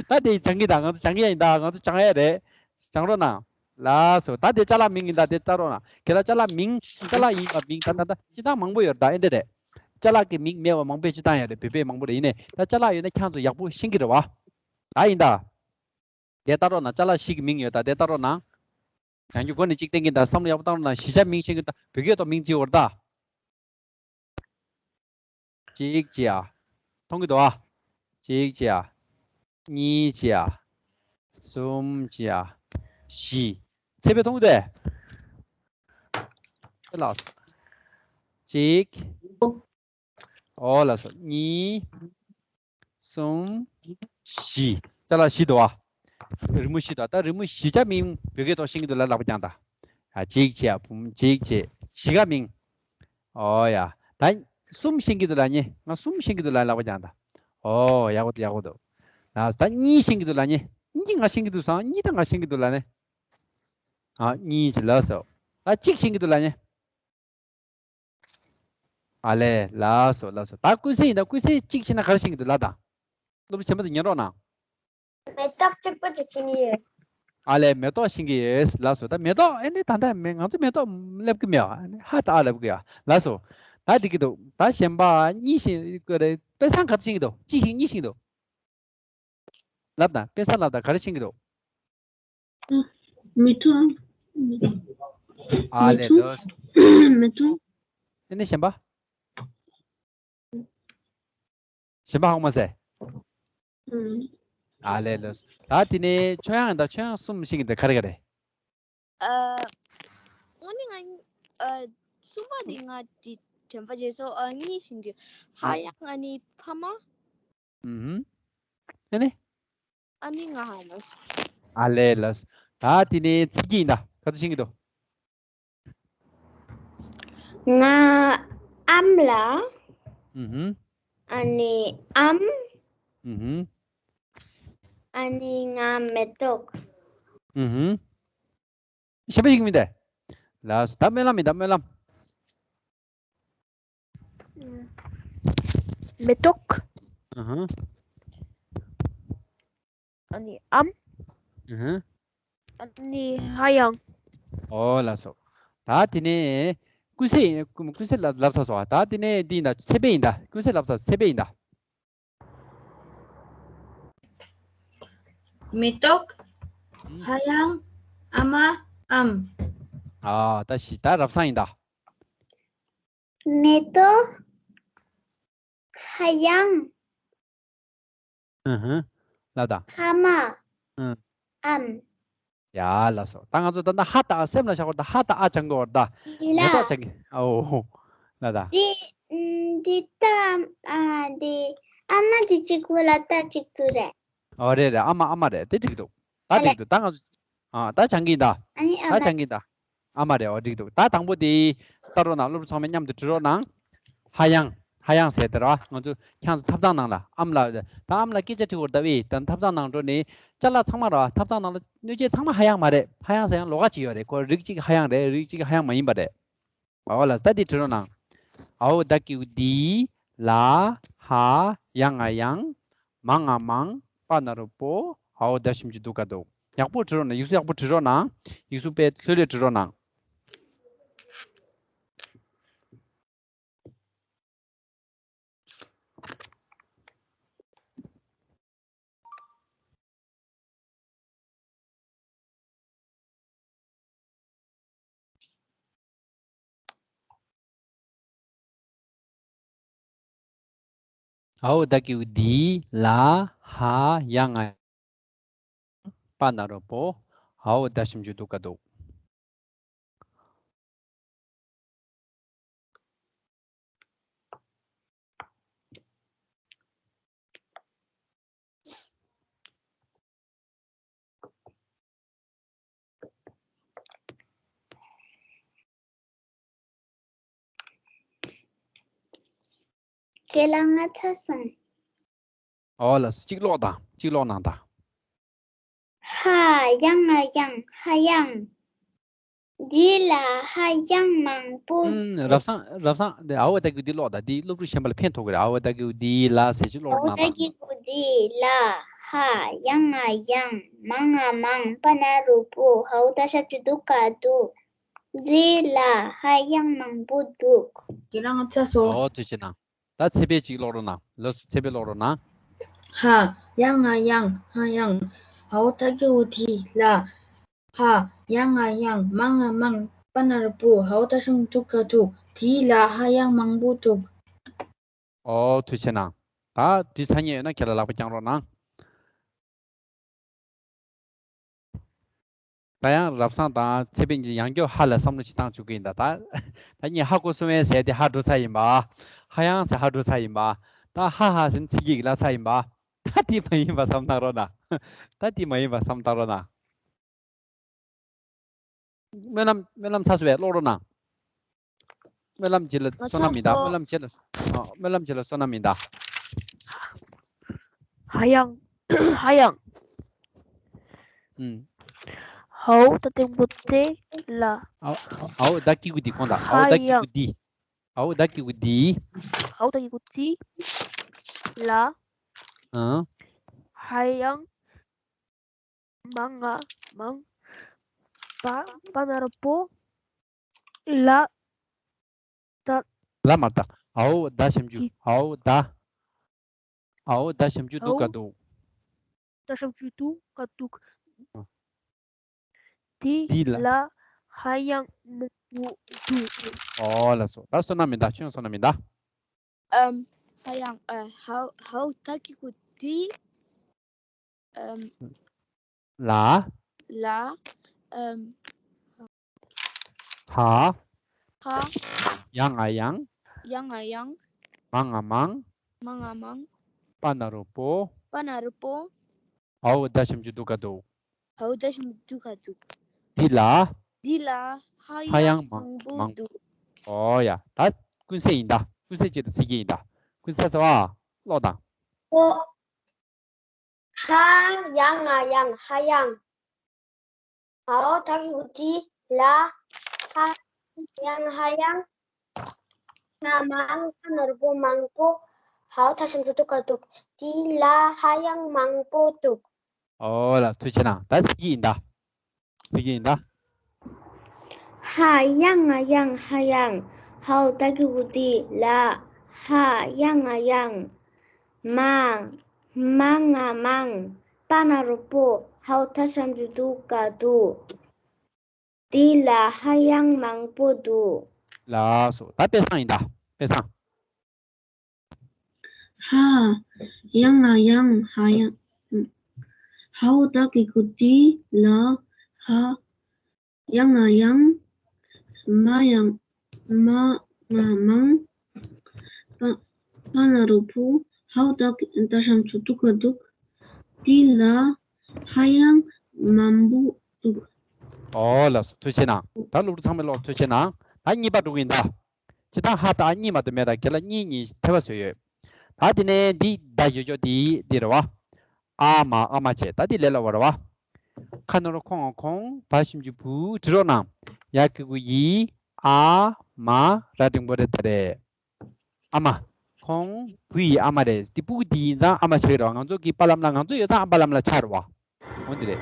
ད་དེ་སྦྱང་གི་ད། ང་ཚོ་སྦྱང་གི་ཡ་ཡིན་ད། ང་ཚོ་སྦྱང་ཡ་རེད། སྦྱང་རོགས་གནང་། ལགས་སོ། ད་དེ་ཅ་ལག་མིང་ཡིན་ད། དེ་ལྟ་རོགས་གནང་། ཁྱེད་རང་ཅ་ལག་མིང་། ཅ་ལག་ཡིན་པ་མིང་། ད་ད་ད་སྤྱིར་བཏང་མང་པོ་ཡོད་ད། ཨེ་འདྲ་རེད། ཅ་ལག་གི་མིང་མེད་པ་མང་པོས་སྤྱིར་བཏང་ཡོད་རེད། བོད་པས་མང་པོ་རེད། ཡིན་ནའི་ད་ཅ་ལག་ཡོད་ན་ཁྱེད་ཚོ་ཡག་པོ་ཤེས་ཀྱི་རེད་བ། ད་ཡིན་ད། དེ་ལྟ་རོགས་གནང་། ཅ་ལག་བཞི་གི་མིང་ཡོད་ད། དེ་ལྟ་རོགས་གནང་། ཡང་རྒྱུ་མགོ་ནས་གཅིག་བསྟན་གྱིན་ད། བསམ་བློ་ཡག་པོ་བཏང་རོགས་གནང་། བཞི་ཆ་མིང་ཤེས་ཀྱི་ད། བོད་སྐད་ཐོག་མིང་ཅིག་ཡོད་རེད་ད། གཅིག་བྱས་ཨ། མཐོང་གི་འདུག་ཨ། གཅིག་བྱས་ཨ། གཉིས་བྱས་ཨ། གསུམ་བྱས་ཨ། བཞི། ཚེ་འཕེལ་མཐོང་གི་འདུག་ཨེ། ལགས་སོ། གཅིག་ཨོ་ལགས་སོ། གཉིས། གསུམ། བཞི། ཅ་ལག་བཞི་འདུག་ཨ། རི་མོ་བཞི་འདུག་ཨ། ད་རི་མོ་བཞི་ཆ་མིང་བོད་སྐད་ཐོག་ཤེས་ཀྱི་འདུག་ལ་ལག་པ་བརྐྱངས་དང་། ཨ། གཅིག་བྱས་ཨ། བུམ། གཅིག་བྱས། བཞི་ག་མིང་། ཨོ་ཡ། ད་གསུམ་ཤེས་ཀྱི་འདུག་ལ་ཉེ། ང་གསུམ་ཤེས་ཀྱི་འདུག་ལ་ལག་པ་བརྐྱངས་དང་། ཨོ་ཡག་པོ་འདུག་ཡག་པོ་འདུག་ལགས་སོ། ད་གཉིས་ཤེས་ཀྱི་འདུག་ལ་ཉེ། གཉིས་ང་ཤེས་ཀྱི་འདུག་སང་། གཉིས་ད་ང་ཤེས་ཀྱི་འདུག་ལ་ནི། ཨ། གཉིས་བྱས་ལགས་སོ། ད་གཅིག་ཤེས་ཀྱི་འདུག་ལ་ཉེ། ཨ་ལས། ལགས་སོ་ལགས་སོ། ད་ཀུན་གསལ་ཡིན་ད། ཀུན་གསལ་གཅིག་ཤེས་ན་ག་རེ་ཤེས་ཀྱི་འདུག་ལ་ད། སློབ་ཕྲུག་ཆེན་པོ་ཚོ་ཉན་རོགས་གནང་། མེ་ཏོག་གཅིག་པོ་གཅིག་ཤེས་ཀྱི་ཡོད། ཨ་ལས། མེ་ཏོག་ཤེས་ཀྱི་ཡོད། ལགས་སོ། ད་མེ་ཏོག་ཨེ་ནི་ད་ལྟ་མེ། ང་ཚོ་མེ་ཏོག་སླེབས་ཀྱི་མེད་ཨ། ཨ་ནི་ཧ་ད་ཨ་ལབ་ཀྱི་ཡ། ལགས་སོ། ད་འགྲིག་གི་འདུག་ད་གཞན་པ་གཉིས་ཤེས་ཀྱི་རེད། དཔེ་བཟང་ག་ཚོད་ཤེས་ཀྱི་འདུག་གཅིག་ཤེས། གཉིས་ཤེས་ཀྱི་འདུག་ལབ་དང་། དཔེ་བཟང་ལབ་དང་། ག་རེ་ཤེས་ཀྱི་འདུག་མེ་ཏོག་ཨ་ལས། ལགས་སོ། མེ་ཏོག་ཨེ་ནི་གཞན་པ། གཞན་པ་ཧ་གོ་མ་སོང་། ཨ་ལས། ལགས་སོ། ད་དེ་ནས་ཆོས་དབྱངས་དང་། ཆོས་དབྱངས་གསུམ་ཤེས་ཀྱི་འདུག་ག་རེ་ག་རེ། ཨ། དངོས་གནས་ང་། ཨ། གསུམ་པ་དེ་ང་དེ་དྲན་པ་བརྗེད་སོང་། ཨ། གཉིས་ཤེས་ཀྱི། ཧ་ཡང་། ཨ་ནི་ཕ་མ། ཨུ་ཧུམ། ཨ་ནི། ཨ་ནི་ང་ཧ་མ་སོང་། ཨ་ལས། ལགས་སོ། ད་དེ་ནས་ཚིག་གི་ཡིན་ད། ག་ཚོད་ཤེས་ཀྱི་འདུག་ང་ཨམ་ལ། ཨུ་ཧུམ། ཨ་ནི་ཨམ། ཨུ་ཧུམ། ཨ་ནི་ང་མེ་ཏོག་ཨུ་ཧུམ། ཞེས་པ་ཞིག་མིན་ཏེ། ལགས་སོ། ད་སྨོན་ལམ་མིན་ད། སྨོན་ལམ། མེ་ཏོག་ཨ་ཧ། ཨ་ནི་ཨམ། ཨ་ཧ། ཨ་ནི་ཧ་ཡང་། ཨོ་ལགས་སོ། ད་དེ་ནས་ཀུན་གསལ། ཀུན་གསལ་ལབ་ལབ་ཚར་སོང་ཨ། ད་དེ་ནས་འདི་ཡིན་ད། ཚེ་འཕེལ་ཡིན་ད། ཀུན་གསལ་ལབ་ཚར། ཚེ་འཕེལ་ཡིན་ད། མེ་ཏོག་ཧ་ཡང་། ཨ་མ། ཨམ། ཨ། ད་ཤི། ད་རབ་བཟང་ཡིན་ད། མེ་ཏོག་ཧ་ཡང་། ཨུ་ཧུ། ལབ་དང་། ཕ་མ། ཨུ། ཨམ། ཡ་ལགས་སོ། ད་ང་ཚོ་ད་ལྟ་ཧ་དང་ཨ་སེམས་ལ་བཞག་པ་ད། ཧ་དང་ཨ་སྦྱང་དགོས་པ་རེད་ད། ཡིན་ལ། མེ་ཏོག་སྦྱང་གི། ཨོ། ལ་ད། འདི། འདི་ད། ཨ། འདི། ཨ་མ་འདི་གཅིག་པོ་ལ་ད་གཅིག་ཏུ་རེད། ཨོ་རེད་རེད། ཨ་མ། ཨ་མ་རེད། དེ་འགྲིག་འདུག་ད་འགྲིག་འདུག་ད་ང་ཚོ། ཨ། ད་སྦྱང་གི་ཡིན་ད། ཨ་ནི་ཨ་ད་མ། སྦྱང་གི་ཡིན་ད། ཨ་མ་རེད། ཨོ་འགྲིག་འདུག་ད་དང་པོ་དེ་ལྟ་རོགས་གནང་། སློབ་ཕྲུག་ཚང་མས་མཉམ་དུ་བྲི་རོགས་གནང་། ཧ་ཡང་། ཧ་ཡང་ཟེར་དེ་ར། ང་ཚོ་ཁྱེད་ཚོ་ཐབ་ཚང་ནང་ལ་ཨམ་ལ་ད་ཨམ་ལ་སྐད་ཆ་དྲི་བར་ལྟ་བས། ད་ཐབ་ཚང་ནང་འགྲོ་ནས་ཅ་ལག་ཚང་མ་ར་ཐབ་ཚང་ནང་ལ་སྣོད་ཆས་ཚང་མ་ཧ་ཡང་མ་རེད། ཧ་ཡང་ཟེར་ཡང་ལོགས་ཀ་ཅིག་ཡོད་རེད། ཁོ་རིགས་གཅིག་ཧ་ཡང་རེད། རིགས་གཅིག་ཧ་ཡང་མ་ཡིན་པ་རེད། འོ་ལ་ད་འདི་བྲིས་རོགས་གནང་། འའོ་ད་གི་གུ་དི། ལ། ཧ། ཡ་ང་ཡང་། མ་ང་མང་། པ་ན་རོ་པོ། འའོ་ད་ཞབས་ཀྱུ་དུ་ག་དུ། ཡག་པོ་བྲིས་རོགས་གནང་། ཡིག་གཟུགས་ཡག་པོ་བྲིས་རོགས་གནང་། ཡིག་གཟུགས་དཔེ་ལྷོད་ལྷོད་བྲིས་རོགས་གནང་། འའོ་ད་གི་གུ་དི། ལ། ཧ། ཡ་ང་། པ་ན་རོ་པོ། འའོ་ད་ཞབས་ཀྱུ་དུ་ག་དུ། ཁྱེད་ལ་ང་ཚ་སོང་། ཨོ་ལ་གཅིག་ཀློག་དང་། གཅིག་ཀློག་གནང་དང་། ཧ་ཡང་ང་ཡང་། ཧ་ཡང་། འདི་ལ་ཧ་ཡང་མང་པོ། ཨུམ། རབ་བཟང་། རབ་བཟང་། འདི་འའོ་ད་གི་གུ་འདི་ཀློག་དང་། འདི་སློབ་ཕྲུག་གཞན་པ་ལ་ཕན་ཐོགས་ཀྱི་རེད། འའོ་ད་གི་གུ་འདི་ལ་ཟེར་ཅིག་ཀློག་འའོ་གནང་ད་དང་། གི་གུ་འདི་ལ། ཧ་ཡང་ང་ཡང་། མ་ང་མང་། པ་ན་རོ་པོ། འའོ་ད་ཞབས་ཀྱུ་དུ་ག་དུ། འདི་ལ་ཧ་ཡང་མང་པོ་འདུག་ཁྱེད་རང་ཚ་སོང་། ཨོ་ཐུགས་རྗེ་གནང་། ད་ཚེ་འཕེལ་གཅིག་ཀློག་རོགས་གནང་། ལགས་སོ། ཚེ་འཕེལ་ཀློག་རོགས་གནང་། ཧ་ཡང་ང་ཡང་། ཧ་ཡང་། འའོ་ད་གི་གུ་དི། ལ། ཧ་ཡང་ང་ཡང་། མ་ང་མང་། པ་ན་རོ་པོ། འའོ་ད་ཞབས་ཀྱུ་དུ་ག་དུ། དི་ལ་ཧ་ཡང་མང་པོ་འདུག་ཨོ་ཐུགས་རྗེ་གནང་། ད་འདི་ཚ་ཉེ་ཡོད་ན་ཁྱེད་ལ་ལག་པ་བརྐྱང་རོགས་གནང་། ད་ཡང་རབ་བཟང་དང་ཚེ་འཕེལ་གཉིས་ཡང་བསྐྱར་ཧ་ལ་བསམ་བློ་ཅིག་བཏང་བཅུག་གི་ཡིན་ད། ད་ད་གཉིས་ཧ་གོ་སོང་བས་ཟེར་ཏེ་ཧ་འགྲོ་ཚར་ཡིན་པ། ཧ་ཡང་ཟེར་ཧ་འགྲོ་ཚར་ཡིན་པ། ད་ཧ་ཧ་ཟེར་ཚིག་གི་ལ་ཚར་ཡིན་པ། ད་དེ་མ་ཡིན་པ་བསམ་བཏང་རོགས་གནང་། ད་དེ་མ་ཡིན་པ་བསམ་བཏང་རོགས་གནང་། སྨོན་ལམ། སྨོན་ལམ་ཚ་སུ་བས་ཀློག་རོགས་གནང་། སྨོན་ལམ་བྱེད་ལ་ང་བསོད་ནམས་མི་འདའ། ཚ་སོ། སྨོན་ལམ་བྱེད་ལ། ཨ། སྨོན་ལམ་བྱེད་ལ་བསོད་ནམས་མི་འདའ། ཧ་ཡང་། ཧ་ཡང་། ཨུམ། འའོ་ད་གི་གུ་དི། ལ། ཨའོ། ཨའོ་ད་གི་གུ་དི་ཁོང་ད། ཧ་ཡང་། འའོ་ད་གི་གུ་དི། འའོ་ད་གི་གུ་དི། འའོ་ད་གི་གུ་དི། ལ། ཨ། ཧ་ཡང་། མ་ང་མང་། པ། པ་ན་རོ་པོ། ལ། ད། ལ་མ་ད། འའོ་ད་ཞབས་ཀྱུ། འའོ་ད། འའོ་ད་ཞབས་ཀྱུ་དུ་ག་འའོ་དུ། ད་ཞབས་ཀྱུ་དུ་ག་དུ། ཨ། དི་དི་ལ། ལ་ཧ་ཡང་མང་པོ་འདུག་ཨོ་ལགས་སོ། ད་བསོད་ནམས་མི་འདའ། ཁྱོད་བསོད་ནམས་མི་འདའ། ཨམ། ཧ་ཡང་། ཨ། འའོ། འའོ་ད་གི་གུ་དི། ཨམ། ལ། ལ། ཨམ། ཧ། ཧ། ཡ་ང་ཡང་། ཡ་ང་ཡང་། མ་ང་མང་། མ་ང་མང་། པ་ན་རོ་པོ། པ་ན་རོ་པོ། འའོ་ད་ཞབས་ཀྱུ་དུ་ག་དུ། འའོ་ད་ཞབས་ཀྱུ་དུ་ག་དུ། དི་ལ། དི་ལ། ཧ་ཡང་མང་པོ་འདུག་ཨོ་ཡ། ད་ཀུན་གསལ་ཡིན་ད། ཀུན་གསལ་ཅིག་ཏུ་ཚིག་གི་ཡིན་ད། ཀུན་གསལ་ཟེར་བ། ཀློག་དང་། ཨོ། ཧ། ཡ་ང་ཡང་། ཧ་ཡང་། འའོ་ད་གི་གུ་དི། ལ། ཧ། ཡ་ང་ཧ་ཡང་། ང་མང་། ང་ནོར་བུ་མང་པོ། འའོ་ད་ཞབས་ཀྱུ་དུ་ག་དུ། དི་ལ་ཧ་ཡང་མང་པོ་འདུག་ཨོ་ལ། ཐུགས་རྗེ་གནང་། ད་ཚིག་གི་ཡིན་ད། ཚིག་གི་ཡིན་ད། ཧ། ཡ་ང་ཡང་། ཧ་ཡང་། འའོ་ད་གི་གུ་དི། ལ། ཧ། ཡ་ང་ཡང་། མ། མ་ང་མང་། པ་ན་རོ་པོ། འའོ་ད་ཞབས་ཀྱུ་དུ་ག་དུ། དི་ལ་ཧ་ཡང་མང་པོ་འདུག་ལགས་སོ། ད་དཔེ་བཟང་ཡིན་ད། དཔེ་བཟང་། ཧ། ཡ་ང་ཡང་། ཧ་ཡང་། འའོ་ད་གི་གུ་དི། ལ། ཧ། ཡ་ང་ཡང་། མ་ཡང་། མ་ང་མང་། པ། པ་ན་རོ་པོ། འའོ་ད་གི་ད་ཞབས་ཀྱུ་དུ་ག་དུ། དི་ལ་ཧ་ཡང་མང་པོ་འདུག་ཨོ་ལགས་སོ། ཐུགས་རྗེ་གནང་། ད་སློབ་ཕྲུག་ཚང་མས་ཀློག་ཐུགས་རྗེ་གནང་། ད་གཉིས་པ་འགྲོ་གི་ཡིན་ད། ཇི་ལྟར་ཧ་དང་ཨ་གཉིས་མ་གཏོགས་མེད། ད་རྒན་ལགས་གཉིས་གཉིས་ཐེ་བ་བཟོས་ཡོད། ད་དེ་ནས་འདི་ད་ཡོད་ཀྱོག་འདི་འདི་རེད་བ། ཨ་མ་ཨ་མ་བྱས། ད་འདི་ལས་སླ་བ་རེད་བ། ཁ་ན་རོ་ཁོ་ང་ཁོང་བ་ཞབས་ཀྱུ་བུ། བྲི་རོགས་གནང་། ཡ་གི་གུ་ཡི། ཨ་མ་ར་འགྲེང་བུ་རེ་ད་རེ། ཨ་མ། ཁོང་བུ་ཡི་ཨ་མ་རེད། འདི་སྤུ་གུ་འདི་ཡིན་ཙང་ཨ་མ་ཆགས་ཀྱི་རེད་བ། ང་ཚོ་གི་པཱ་ལགས་མ་ལགས། ང་ཚོ་ཡོད་ཙང་ཨ་པཱ་ལགས་མ་ལགས་ཆགས་རེད་བ། འོ་འདི་རེད།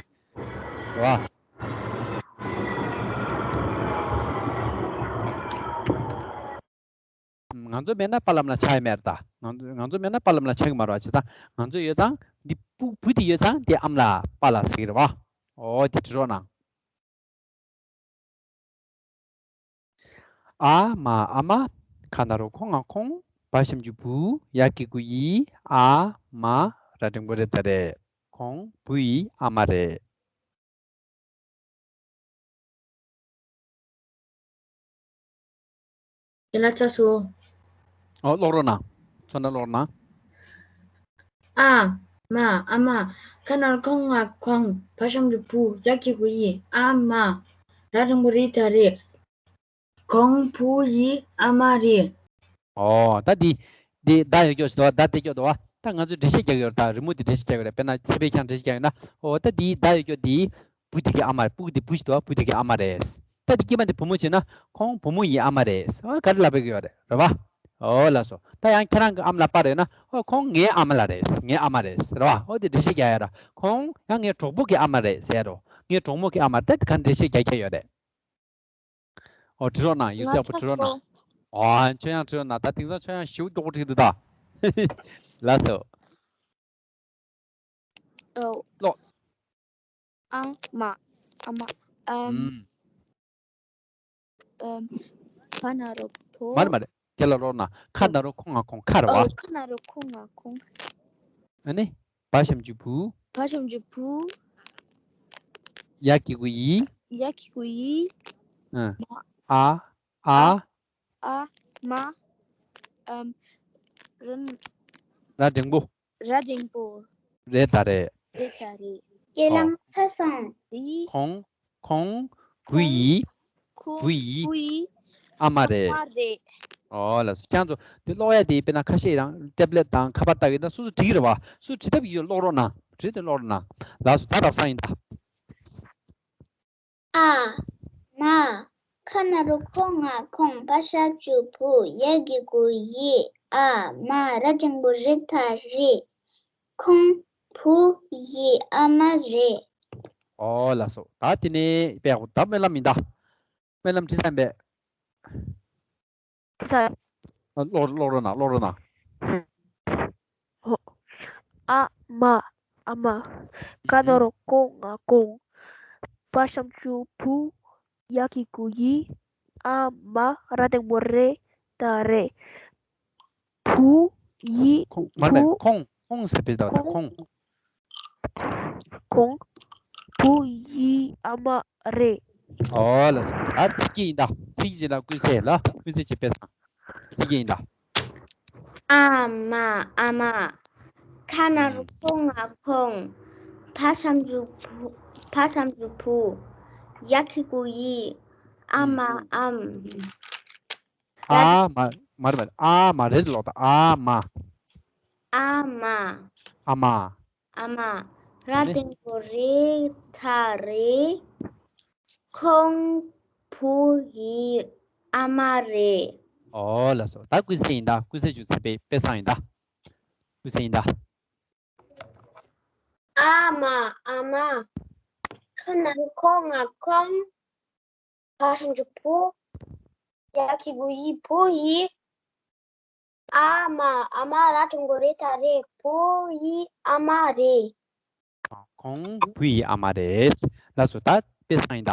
རེད་བ། ང་ཚོ་མེད་ན་པཱ་ལགས་མ་ལགས་ཆགས་ཡ་མེད་རེད་ད། ང་ཚོ་ང་ཚོ་མེད་ན་པཱ་ལགས་མ་ལགས་ཆགས་ཀྱི་མ་རེད་བ། བྱས་ཙང་ང་ཚོ་ཡོད་ཙང་འདི་སྤུ་བུ་འདི་ཡོད་ཙང་འདི་ཨ་མ་ལགས་པཱ་ལགས་ཟེར་གྱི་རེད་བ། འོ་འདི་བྲི་རོགས་གནང་། ཨ་མ་ཨ་མ། ཁ་ན་རོ་ཁོ་ང་ཁོང་། བ་ཞབས་ཀྱུ་བུ། ཡ་གི་གུ་ཡི། ཨ་མ་ར་འགྲེང་བུ་རེ་ད་རེ། ཁོང་བུ་ཡི་ཨ་མ་རེད། རྒན་ལགས་ཚར་སོང་། ཨོ་ཀློག་རོགས་གནང་། ཚོན་ཁྲ་ཀློག་རོགས་གནང་། ཨ་མ་ཨ་མ། ཁ་ན་རོ་ཁོ་ང་ཁོང་། བ་ཞབས་ཀྱུ་བུ། ཡ་གི་གུ་ཡི། ཨ་མ་ར་འགྲེང་བུ་རེ་ད་རེ། ཁོང་བུ་ཡི་ཨ་མ་རེད། ཨོ་ད་འདི་འདི་ད་ཡོད་ཀྱོག་ཞིག་འདུག་བ། ད་དེ་ཀྱོག་འདུག་བ། ད་ང་ཚོས་འགྲེལ་བཤད་རྒྱག་གི་ཡོད་རེད། ད་རི་མོ་འདི་འགྲེལ་བཤད་རྒྱག་གི་ཡོད་རེད། དཔེར་ན་ཚེ་འཕེལ་ཁྱེད་རང་འགྲེལ་བཤད་རྒྱག་ཡོད་ན། ཨོ་ད་འདི་ད་ཡོད་ཀྱོག་འདི་བུ་དེ་གི་ཨ་མ་རེད། སྤུ་གུ་དེ་བུ་ཞིག་འདུག་བ། བུ་དེ་གི་ཨ་མ་རེད། ད་འདི་དཀྱིལ་མ་འདི་བུ་མོ་བྱས་ན་ཁོང་བུ་མོ་ཡི་ཨ་མ་རེད། ཨོ་ག་རེ་ལབ་པའི་ཡོད་རེད། རེད་བ། ཨོ་ལགས་སོ། ད་ཡང་ཁྱེད་རང་གི་ཨ་མ་ལགས་པཱ་རེད་ན། ཨོ་ཁོང་ངའི་ཨ་མ་ལགས་རེད། ངའི་ཨ་མ་རེད། རེད་བ། ཨོ་དེ་འགྲེལ་བཤད་རྒྱག་ཡ་ར། ཁོང་ཡང་ངའི་གྲོགས་པོ་གི་ཨ་མ་རེད་ཟེར་རོ། ངའི་གྲོགས་མོ་གི་ཨ་མ་རེད། ད་ག་འགྲེལ་བཤད་རྒྱག་རྒྱག་ཡོད་རེད། ཨོ་བྲི་རོགས་གནང་། ཡིག་ང་གཟུགས་པོ་ཚར་བྲི་རོགས་གནང་། སོང་། ཨོ་ཁྱོད་ཡང་བྲི་རོགས་གནང་། ད་དེང་སང་ཁྱོད་ཡང་ཞེ་པོ་མགྱོགས་པོ་བྲིས་འདུག་ད། ལགས་སོ། ཨོ། ཀློག་ཨ་མ། ཨ་མ། ཨམ། ཨུམ། ཨམ། ཁ་ན་རོ་ཕོ། མ་རེད་མ་རེད། དེ་ལ་ཀློག་ན། ཁ་ན་རོ་ཁོ་ང་ཁོང་། ཁ་རེད་བ། ཨོ་ཁ་ན་རོ་ཁོ་ང་ཁོང་། ཨ་ནི། བ་ཞབས་ཀྱུ་བུ། བ་ཞབས་ཀྱུ་བུ། ཡ་གི་གུ་ཡི། ཡ་གི་གུ་ཡི། ཨ། མ། ཨ། ཨ། ཨ་མ། ཨམ། ར། ར་འགྲེང་བུ། ར་འགྲེང་བུ། རེད་ད་རེད། རེད་ད་རེད། རྒན་ལགས་ཚར་སོང་། འདི། ཁོང་། ཁོང་། བུ་ཡི། ཁོང་། བུ་ཡི། བུ་ཡི། ཨ་མ་རེད། ཨ་མ་རེད། ཨོ་ལགས་སོ། ཁྱེད་ཚོ་འདི་ཀློག་ཡ་དེ་དཔེར་ན་ཁ་ཤས་རང་ཊེབ་ལེཊ་དང་ཁ་པར་ལྟ་གི་ད་སོ་སོ་བྲིས་ཀྱི་རེད་བ། སོ་སོ་བྲིས་ཐབས་ཡོད་ཀློག་རོགས་གནང་། བྲིས་ཏེ་ཀློག་རོགས་གནང་། ལགས་སོ། ད་རབ་གསང་ཡིན་ད། ཨ། མ། ཁ་ན་རོ་ཁོ་ང་ཁོང་། བ་ཞབས་ཀྱུ་བུ། ཡ་གི་གུ་ཡི། ཨ་མ་ར་འགྲེང་བུ་རེ་ད་རེད། ཁོང་བུ་ཡི་ཨ་མ་རེད། ཨོ་ལགས་སོ། ད་དེ་ནས་དཔེ་ཡག་པོ། ད་སྨོན་ལམ་ཡིན་ད། སྨོན་ལམ་བྲིས་ཚར་པས། ས། ཨ། ཀློག་ཀློག་རོགས་གནང་། ཀློག་རོགས་གནང་། ཨ་མ། ཨ་མ། ཁ་ན་རོ་ཁོ་ང་ཁོང་། བ་ཞབས་ཀྱུ་བུ། ཡ་གི་གུ་ཡི། ཨ་མ་ར་འགྲེང་བུ་རེ་ད་རེད། བུ་ཡི། ཁོང་། མ་རེད་མ་རེད། བུ། ཁོང་། ཁོང་ཟེར་བས་ད། ཁོང་། ཁོང་། ཁོང་། བུ་ཡི་ཨ་མ་རེད། ཨོ་ལགས་སོ། ད་ཚིག་གི་ཡིན་ད། ཚིག་གི་ལ་ཀུན་གསལ་ལ། ཀུན་གསལ་གྱི་དཔེ་བཟང་། ཚིག་གི་ཡིན་ད། ཨ་མ་ཨ་མ། ཁ་ན་རོ་ཁོ་ང་ཁོང་། བ་ཞབས་ཀྱུ་བུ། བ་ཞབས་ཀྱུ་བུ། ཡ་གི་གུ་ཡི། ཨ་མ་ཨམ། ཨ་མ། མ་རེད་མ་རེད། ཨ་མ་རེད་ལོག་ད། ཨ་མ། ཨ་མ། ཨ་མ། ཨ་མ། ར་འགྲེང་བུ་རེ་ད་རེད། ཁོང་བུ་ཡི་ཨ་མ་རེད། ཨོ་ལགས་སོ། ད་ཀུན་གསལ་ཡིན་ད། ཀུན་གསལ་ཅུང་ཙམ་དཔེ་དཔེ་བཟང་ཡིན་ད། ཀུན་གསལ་ཡིན་ད། ཨ་མ་ཨ་མ། ཁ་ན་རོ་ཁོ་ང་ཁོང་། བ་ཞབས་ཀྱུ་བུ། ཡ་གི་གུ་ཡི། བུ་ཡི། ཨ་མ་ཨ་མ། ར་འགྲེང་བུ་རེ་ད་རེད། བུ་ཡི་ཨ་མ་རེད། ཁོང་བུ་ཡི་ཨ་མ་རེད། ལགས་སོ། ད་དཔེ་བཟང་ཡིན་ད།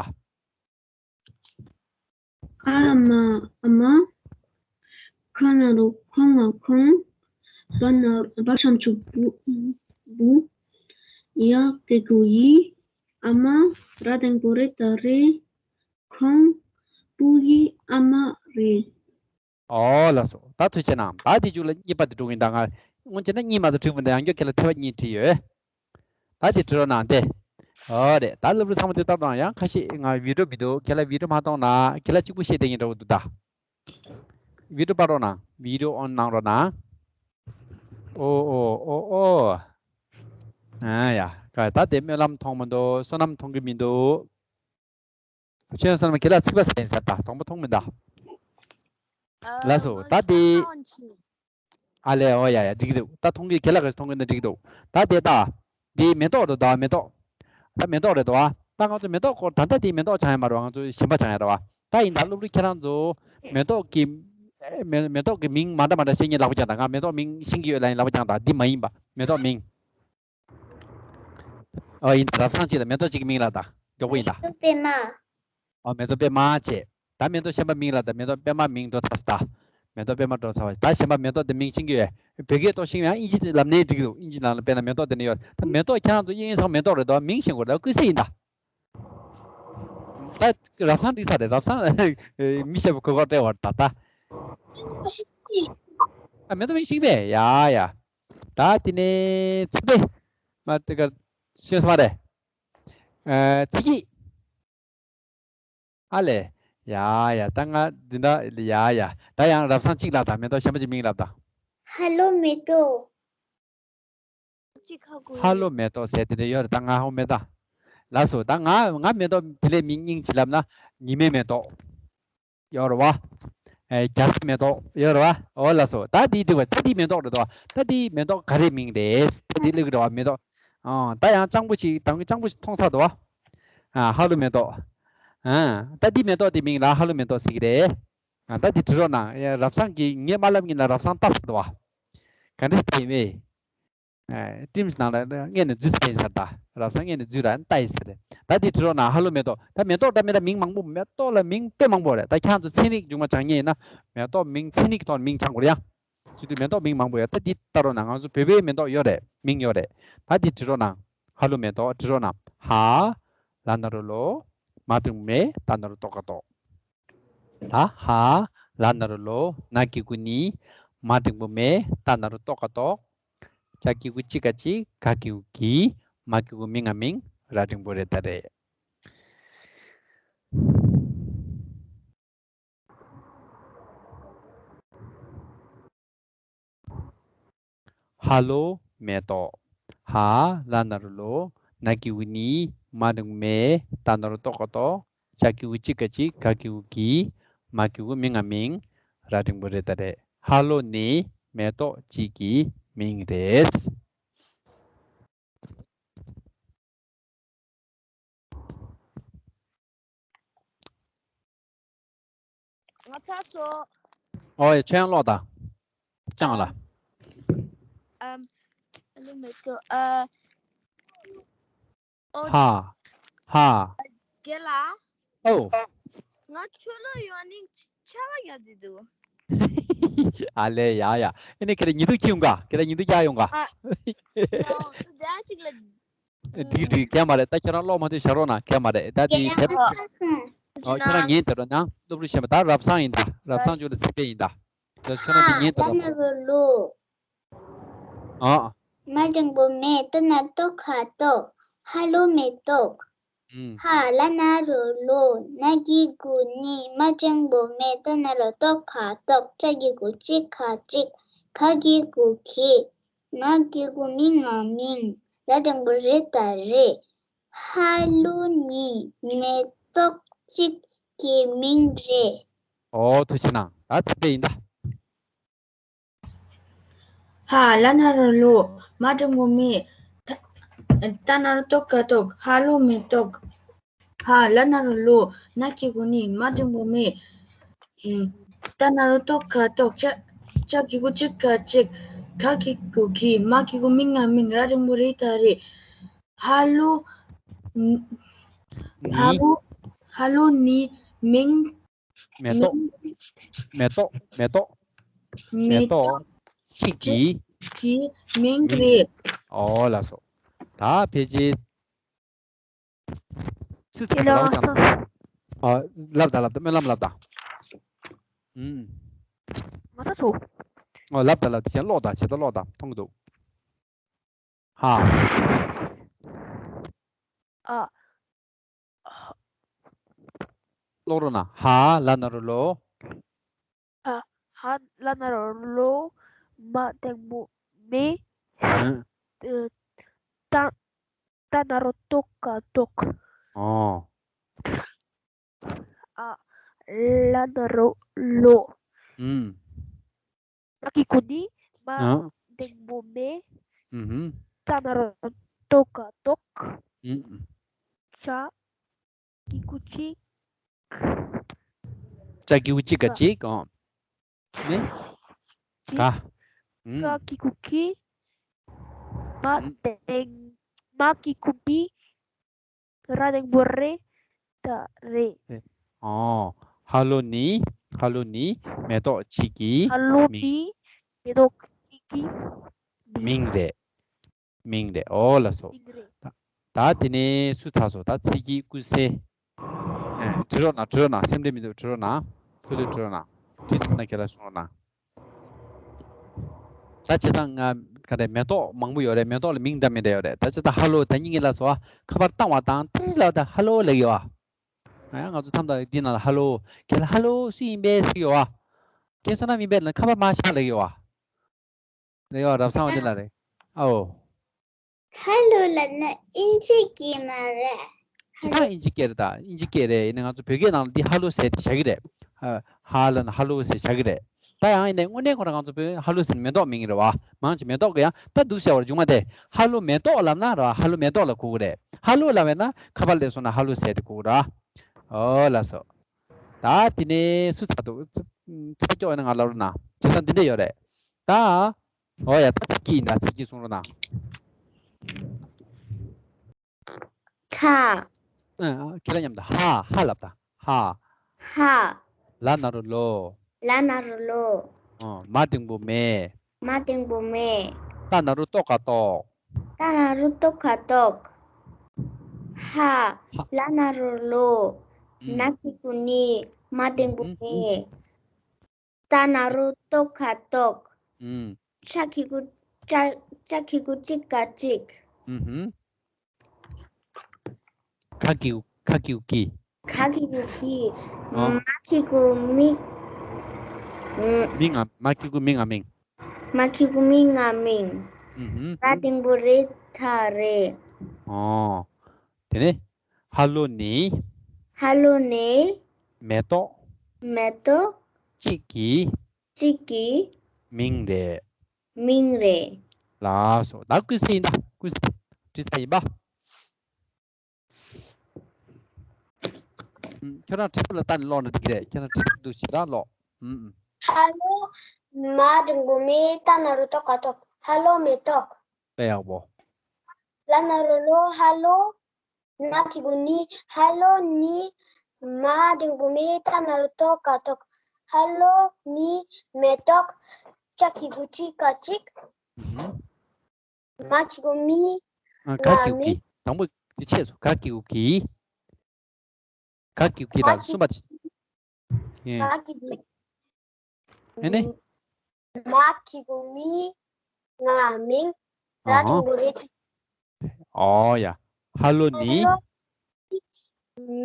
ཨ་མ་ཨ་མ། ཁ་ན་རོ་ཁོ་ང་ཁོང་། བ་ན། བ་ཞབས་ཀྱུ་བུ། བུ། ཡ་གི་གུ་ཡི། ཨ་མ་ར་འགྲེང་བུ་རེ་ད་རེད། ཁོང་བུ་ཡི་ཨ་མ་རེད། ཨོ་ལགས་སོ། ད་ཐུགས་རྗེ་གནང་། ད་དེ་མཇུག་ལ་གཉིས་པ་དེ་འགྲོ་གི་ཡིན་ད། ང་སྔོན་ཆད་ན་གཉིས་མ་གཏོགས་བྲིས་མི་འདུག། ཡང་བསྐྱར་ཁྱེད་ལ་ཐེངས་མ་གཉིས་བྲིས་ཡོད། ད་དེ་བྲིས་རོགས་གནང་སྟེ། ཨོ་རེད། ད་སློབ་ཕྲུག་ཚང་མ་དེ་ལྟ་དང་། ཡང་ཁ་ཤས་ང་བི་ཌི་ཡོ་མི་འདུག། ཁྱེད་ལ་བི་ཌི་ཡོ་མ་མཐོང་ན་ཁྱེད་ལ་གཅིག་པུ་བཤད་བསྡད་ཀྱི་འདྲ་བོ་འདུག་ད། བི་ཌི་ཡོ་པར་རོགས་གནང་། བི་ཌི་ཡོ་ཨོན་གནང་རོགས་གནང་། ཨོ་ཨོ་ཨོ་ཨོ། ཨ་ཡ། ད་དེ་སྨོན་ལམ་མཐོང་མི་འདུག་བསོད་ནམས་མཐོང་གི་མི་འདུག་ཁྱོད་བསོད་ནམས་ཁྱེད་ལ་ཚིག་པ་ཟེར་ཟེར་ད་དང་པོ་མཐོང་མི་འདུག་ལགས་སོ། ད་དེ། ཨ་ལས། ཨོ་ཡ་ཡ། འགྲིག་འདུག་ད་མཐོང་གི་ཁྱེད་ལ་ག་མཐོང་གི་ན་འགྲིག་འདུག་ད་དེ་ད། འདི་མེ་ཏོག་རེད་དོ། མེ་ཏོག་ད་མེ་ཏོག་རེད་དོ། ད་ང་ཚོ་མེ་ཏོག་སྐོར་ད་ལྟ་དེ་མེ་ཏོག་ཆགས་ཡ་མ་རེད་བ། ང་ཚོ་གཞན་པ་ཆགས་ཡ་རེད་བ། ད་ཡིན་ད་སློབ་ཕྲུག་ཁྱེད་རང་ཚོ་མེ་ཏོག་གི་མེ་མེ་ཏོག་གི་མིང་མ་འདྲ་མ་འདྲ་བཤད་མཁན་ལག་པ་བརྐྱངས་དང་། ང་མེ་ཏོག་མིང་ཤེས་ཀྱི་ཡོད་ལབ་ཡིན། ལག་པ་བརྐྱངས་དང་། འདི་མ་ཡིན་པ་མེ་ཏོག་མིང་། ཨོ་ཡིན་ད། རབ་བྱུང་གཅིག་ལ་མེ་ཏོག་གཅིག་གི་མིང་ལབ་དང་། མགྱོགས་པོ་ཡིན་ད། མེ་ཏོག་པད་མ། ཨོ་མེ་ཏོག་པད་མ་བྱས། ད་མེ་ཏོག་གཞན་པ་མིང་ལབ་དང་། མེ་ཏོག་པད་མ་མིང་འགྲོ་ཚར་སོང་ད། མེ་ཏོག་པད་མ་འགྲོ་ཚར་བ། ད་གཞན་པ་མེ་ཏོག་དེ་མིང་ཤེས་ཀྱི་ཡོད། བོད་སྐད་ཏོག་ཤེས་ཡང་ཨིན་ཇི་ལབ་ནའི་འགྲིག་འདུག་ཨིན་ཇི་ནང་ལ་དཔེར་ན་མེ་ཏོག་དེ་འདྲ་ཡོད། ད་མེ་ཏོག་ཁྱེད་རང་ཚོ་དབྱིན་ཡིག་ཚང་མེ་ཏོག་རེད་དོ། མིང་ཤེས་དགོས་རེད། ད་ཀུན་གསལ་ཡིན་ད། ད་རབ་བྱུང་འགྲིག་ས་རེད། རབ་བྱུང་མི་ཤེས་པ་གོ་གོ་སྤྲད་བར་ད་ད། ཨ་མེ་ཏོག་མིང་ཤེས་པས། ཡ་ཡ། ད་དེ་ནས་ཚིག་དེ། མ་དེ་ག་ཤེས་སོང་བ་རེད། ཨ་ཚིག་གི། ཨ་ལས། ཡ་ཡ། ད་ང་འཛིན་གྲྭ་ཡ་ཡ། ད་ཡང་རབ་བྱུང་གཅིག་ལབ་དང་། མེ་ཏོག་གཞན་པ་ཅིག་མིང་ལབ་དང་། ཧ་ལོ་མེ་ཏོག་ཅིག་ཁ་ཁུ། ཧ་ལོ་མེ་ཏོག་ཟེར་དེ་འདྲ་ཡོད་རེད། ད་ང་ཧོ་མེ་ཏོག་ལགས་སོ། ད་ང་ང་མེ་ཏོག་དེ་ལས་མིང་སྙིང་ཅིག་ལབ་ན་ཉི་མའི་མེ་ཏོག་ཡོད་རེད་བ། ཨེ་རྒྱ་སེ་མེ་ཏོག་ཡོད་རེད་བ། ཨོ་ལགས་སོ། ད་དེ་འདུག་བ། ད་དེ་མེ་ཏོག་རེད་དོ། ད་དེ་མེ་ཏོག་ག་རེ་མིང་རེད། ད་དེ་ལབ་ཀྱི་རེད་བ། མེ་ཏོག་ཨ་ད་ཡང་སྤྱང་པོ་ཞིག་དང་སྤྱང་པོ་ཞིག་མཐོང་ཚར་འདུག་བ། ཨ་ཧ་ལོ་མེ་ཏོག་ཨ་ད་འདི་མེ་ཏོག་དེ་མིང་ལ་ཧ་ལོ་མེ་ཏོག་ཟེར་གྱི་རེད། ཨ་ད་འདི་དྲི་རོགས་གནང་། ཡ་རབ་བྱུང་གིས་ངས་མ་ལབ་ཉིན་ལ་རབ་བྱུང་ལྟ་ས་འདུག་བ། ག་འདྲ་ཞིག་ཡིན་མེད། ཨ་ཊིམ་སི་ནང་ལ་སྔོན་ནས་འཛུལ་ཚར་ཡིན་ཟེར་ད། རབ་བྱུང་སྔོན་ནས་འཛུལ་ར་ལྟ་ཡིན་ཟེར། ད་འདི་དྲི་རོགས་གནང་། ཧ་ལོ་མེ་ཏོག་ད་མེ་ཏོག་འདྲ་མི་འདྲ་མིང་མང་པོ། མེ་ཏོག་ལ་མིང་དཔེ་མང་པོ་རེད། ད་ཁྱེད་ཚོ་ཚན་རིག་སྦྱོང་བ་སྦྱང་མཁན་ཡིན་ན་མེ་ཏོག་མིང་ཚན་རིག་གི་ཐོག་ནས་མིང་སྦྱང་དགོས་རེད་ཡ། བྱེད་དུས་མེ་ཏོག་མིང་མང་པོ་ཡོད། ད་འདི་ལྟ་རོགས་གནང་། ང་ཚོ་བོད་པའི་མེ་ཏོག་ཡོད་རེད། མིང་ཡོད་རེད། ད་འདི་དྲི་རོགས་གནང་། ཧ་ལོ་མེ་ཏོག་དྲི་རོགས་གནང་། ཧ། ལ་ན་རོ་ལོ། མ་འགྲེང་བུ་མེ། ད་ན་རོ་ཏོ་ག་ཏོག་ད་ཧ། ལ་ན་རོ་ལོ། ན་གི་གུ་ནི། མ་འགྲེང་བུ་མེ། ད་ན་རོ་ཏོ་ག་ཏོག་ཅ་གི་གུ་ཅི་ག་ཅིག་ག་གི་གུ་གི་མ་གི་གུ་མི་ང་མིང་། ར་འགྲེང་བུ་རེ་ད་རེད། ཧ་ལོ་མེ་ཏོག་ཧ། ལ་ན་རོ་ལོ། ན་གི་གུ་ནི། མ་འགྲེང་བུ་མེ། ད་ན་རོ་ཏོ་ག་ཏོག་ཅ་གི་གུ་ཅི་ག་ཅིག་ག་གི་གུ་གི་མ་གི་གུ་མི་ང་མིང་། ར་འགྲེང་བུ་རེ་ད་རེད། ཧ་ལོ་ནི་མེ་ཏོག་ཅིག་གི་མིང་རེད། ང་ཚར་སོང་། ཨོ་ཡ། ཁྱོད་ཡང་ཀློག་དང་། ཅང་ལ། ཨམ། ཨ་ལོ་མེ་ཏོག་ཨ། ཨོ། ཧ། ཧ། རྒན་ལགས། ཨོ། ང་ཆུ་ལོག་ཡོང་ནི་ཆར་པ་ཡག་དེ་འདུག་ཨ་ལས། ཡ་ཡ། ཨ་ནི་ཁྱེད་རང་ཉི་གདུགས་འཁྱེར་ཡོང་ག་ཁྱེད་རང་ཉི་གདུགས་རྒྱག་ཡོང་ག་ཨ། ཨོ། དེ་འདྲ་ཅིག་ལ། འགྲིག་འགྲིག་གལ་མ་རེད། ད་ཁྱེད་རང་ཀློག་མ་ཐུབ་བཞག་རོགས་གནང་། གལ་མ་རེད། ད་དེ་དེབ། ཨོ་ཁྱེད་རང་ཉན་དེ་རོགས་གནང་། སློབ་ཕྲུག་གཞན་པ། ད་རབ་བྱུང་ཡིན་ད། རབ་བྱུང་ཅུང་ལ་ཚིག་དཔེ་ཡིན་ད། ད་ཁྱེད་རང་དེ་ཉན་དེ་རོགས། ལ་ན་རོ་ལོ། ཨ། མ་འགྲེང་བུ་མེ། ད་ན་རོ་ཏོ་ག་ཏོག་ཧ་ལོ་མེ་ཏོག་ཧ། ལ་ན་རོ་ལོ། ན་གི་གུ་ནི། མ་འགྲེང་བུ་མེ། ད་ན་རོ་ཏོ་ག་ཏོག་ཅ་གི་གུ་ཅི་ག་ཅིག་ག་གི་གུ་གི་མ་གི་གུ་མི་ང་མིང་། ར་འགྲེང་བུ་རེ་ད་རེད། ཧ་ལོ་ནི་མེ་ཏོག་ཅིག་གི་མིང་རེད། ཨོ་ཐུགས་རྗེ་གནང་། ད་ཚིག་དཔེ་ཡིན་ད། ཧ། ལ་ན་རོ་ལོ། མ་འགྲེང་བུ་མེ། ད་ད་ན་རོ་ཏོ་ག་ཏོག་ཧ་ལོ་མེ་ཏོག་ཧ། ལ་ན་རོ་ལོ། ན་གི་གུ་ནི། མ་འགྲེང་བུ་མེ། ད་ན་རོ་ཏོ་ག་ཏོག་ཅ་ཅ་གི་གུ་ཅི་ག་ཅིག་ག་གི་གུ་གི་མ་གི་གུ་མི་ང་མིང་། ར་འགྲེང་བུ་རེ་ད་རེད། ཧ་ལོ། ཧ་ལོ། ཧ་ལོ་ནི་མིང་། མེ་ཏོག་མེ་ཏོག་མེ་ཏོག་མེ་ཏོག་ཅིག་གི་གི་མིང་རེད། ཨོ་ལགས་སོ། ད་ཕལ་ཆེར། སུ་ཚོ་ལབ་ཀྱང་། ཨ་ལབ་དང་ལབ་དང་། སྨོན་ལམ་ལབ་དང་། ཨུམ། ང་ཚོ་ཚོ། ཨོ་ལབ་དང་ལབ་དང་། ཁྱེད་ཀློག་དང་། བྱེད་དང་ཀློག་དང་། མཐོང་གི་འདུག་ཧ། ཨ། ཀློག་རོགས་གནང་། ཧ། ལ་ན་རོ་ལོ། ཧ། ཧ། ཨ་ལ་ན་རོ་ལོ། མ་འགྲེང་བུ་མེ། ཨ། ཨ། ཏ་ཏ་ན་རོ་ཏོ་ག་ཏོག་ཨོ། ཨ་ལ་ན་རོ་ལོ། ཨུམ། མ་གི་གུ་ནི་མ། ཨ། འགྲེང་བུ་མེ། ཨུམ། ཏ་ན་རོ་ཏོ་ག་ཏོག་ཨུམ། ཅ་གི་གུ་ཅིག་ཅ་གི་གུ་ཅིག་ག་ཅིག་ཨོ། ནི། ག། ཨུམ། ག་གི་གུ་གི། མ། ཨུམ། འགྲེང་། མ་གི་གུ་མི། ར་འགྲེང་བུ་རེ། ད་རེད། ཨོ། ཧ་ལོ་ནི། ཧ་ལོ་ནི་མེ་ཏོག་གཅིག་གི། ཧ་ལོ་མིང་། ནི་མེ་ཏོག་གཅིག་གི། མིང་རེད། མིང་རེད། ཨོ་ལགས་སོ། མིང་རེད། ད་ད་དེ་ནས་སུ་ཚར་སོང་། ད་ཚིག་གི་ཀུན་གསལ། ཨེ། བྲི་རོགས་གནང་། བྲི་རོགས་གནང་། སེམས་ཁྲལ་མི་འདུག་བྲི་རོགས་གནང་། ཐུགས་ལ་བྲི་རོགས་གནང་། བྲིས་ཚར་ན་ཁྱེད་ལ་གསུང་རོགས་གནང་། ད་བྱས་ཙང་ང་ག་རེ་མེ་ཏོག་མང་པོ་ཡོད་རེད། མེ་ཏོག་ལ་མིང་འདྲ་མི་འདྲ་ཡོད་རེད། ད་བྱས་ཙང་ཧ་ལོ་ད་སྙིང་གི་ལ་སོ། ཁ་པར་བཏང་བ་དང་ཏིག་ལ་ད་ཧ་ལོ་ལབ་ཡོད་ཨ། ང་ཚོ་མཚམས་དང་འདི་ནང་ལ་ཧ་ལོ། ཁྱེད་ལ་ཧ་ལོ་སུ་ཡིན་པས་ཟེར་ཡོད་ཨ། ཁྱེད་བསོད་ནམས་ཡིན་པས་ལ་ཁ་པར་མ་བཞག་ལབ་ཡོད་ཨ། ལབ་ཡོད་ཨ། རབ་བཟང་བ་འདི་ལ་རེད། ཨའོ། ཧ་ལོ་ལབ་ན་ཨིན་ཇི་སྐད་མ་རེད། ཧ་ད་ལོ། ཨིན་ཇི་སྐད་རེད། ད་ཨིན་ཇི་སྐད་རེད། ཡིན་ན་ང་ཚོ་བོད་སྐད་ནང་ལ་འདི་ཧ་ལོ་ཟེར་དེ་བཞག་གི་རེད། ཧ་ཧ་ལབ་ན་ཧ་ལོ་ཟེར་བཞག་གི་རེད། ད་ཡང་ཡིན་ནའི་དངོས་གནས་ཁོ་རང་ང་ཚོ་བོད་ཧ་ལོ་ཟེར་ན་མེ་ཏོག་མིང་རེད་བ། མང་ཆེ་མེ་ཏོག་གི་ཡང་ད་འདུག་ཟེར་བར་འཇུག་མ་དེ་ཧ་ལོ་མེ་ཏོག་ལབ་ན་ར་ཧ་ལོ་མེ་ཏོག་ལ་གོ་གི་རེད། ཧ་ལོ་ལབ་པས་ན་ཁ་པར་སླེབས་སོང་ན་ཧ་ལོ་ཟེར་དེ་གོ་གི་ར། ཨོ་ལགས་སོ། ད་དེ་ནས་སུ་ཚར་འདུག་ཚར་ཀྱོག་ཡིན་ན་ང་ལབ་རོགས་གནང་། བྱས་ཙང་འདི་འདྲ་ཡོད་རེད། ད། ཨོ་ཡ། ད་ཚིག་གི་ཡིན། ད་ཚིག་གི་གསུང་རོགས་གནང་། ཚ། ཨ། ཁྱེད་རང་མཉམ་དུ་ཧ་ཧ་ལབ་ད། ཧ། ཧ། ལ་ན་རོ་ལོ། ལ་ན་རོ་ལོ། ཨོ། མ་འགྲེང་བུ་མེ། མ་འགྲེང་བུ་མེ། ཏ་ན་རོ་ཏོ་ག་ཏོག་ཏ་ན་རོ་ཏོ་ག་ཏོག་ཧ། ཧ། ལ་ན་རོ་ལོ། ཨུམ། ན་གི་གུ་ནི། མ་འགྲེང་བུ་ཨུམ། མེ། ཏ་ན་རོ་ཏོ་ག་ཏོག་ཨུམ། ཅ་གི་གུ་ཅ་ཅ་གི་གུ་ཅིག་ག་ཅིག་ཨུམ་ཧུམ། ག་གི་གུ་ག་གི་གུ་གི། ག་གི་གུ་གི། ཨོ། མ་གི་གུ་མི། ཨུམ། མི་ང་། མ་གི་གུ་མི་ང་མིང་། མ་གི་གུ་མི་ང་མིང་། ཨུམ་ཧུམ། ར་འགྲེང་བུ་རེ་ད་རེད། ཨོ། དེ་ནས་ཧ་ལོ་ནི། ཧ་ལོ་ནི། མེ་ཏོག་མེ་ཏོག་གཅིག་གི། གཅིག་གི། མིང་རེད། མིང་རེད། ལགས་སོ། ད་ཀུན་གསལ་ཡིན། ད་ཀུན་གསལ་བྲིས་ཚར་ཡིན་པ། ཨུམ། ཁྱོད་རང་བྲིས་ཐུབ་ལ་ལྟ་ནས་ཀློག་ན་འགྲིག་གི་རེད། ཁྱོད་རང་བྲིས་ཐུབ་འདུག་ཞེ་དྲག་ཀློག་ཨུམ་ཨུམ། ཧ་ལོ། མ་འགྲེང་བུ་མེ། ཏ་ན་རོ་ཏོ་ག་ཏོག་ཧ་ལོ་མེ་ཏོག་དཔེ་ཡག་པོ། ལ་ན་རོ་ལོ། ཧ་ལོ། ན་གི་གུ་ནི། ཧ་ལོ་ནི། མ་འགྲེང་བུ་མེ། ཏ་ན་རོ་ཏོ་ག་ཏོག་ཧ་ལོ་ནི་མེ་ཏོག་ཅ་གི་གུ་ཅི་ག་ཅིག་ཨུམ། མ་གི་གུ་མི། ཨ། ག་གི་གུ་གི། དང་པོ་འདི་ཆད་སོང་། ག་གི་གུ་གི། ག་གི་གུ་གི་ལ་གསུམ་པ། ཨེ། ག་གི་གུ། ཨེ་ནི། མ་གི་གུ་མི། ང་མིང་། ར་འགྲེང་བུ་རེ། ཨོ་ཡ། ཧ་ལོ་ནི། ཧ་ལོ་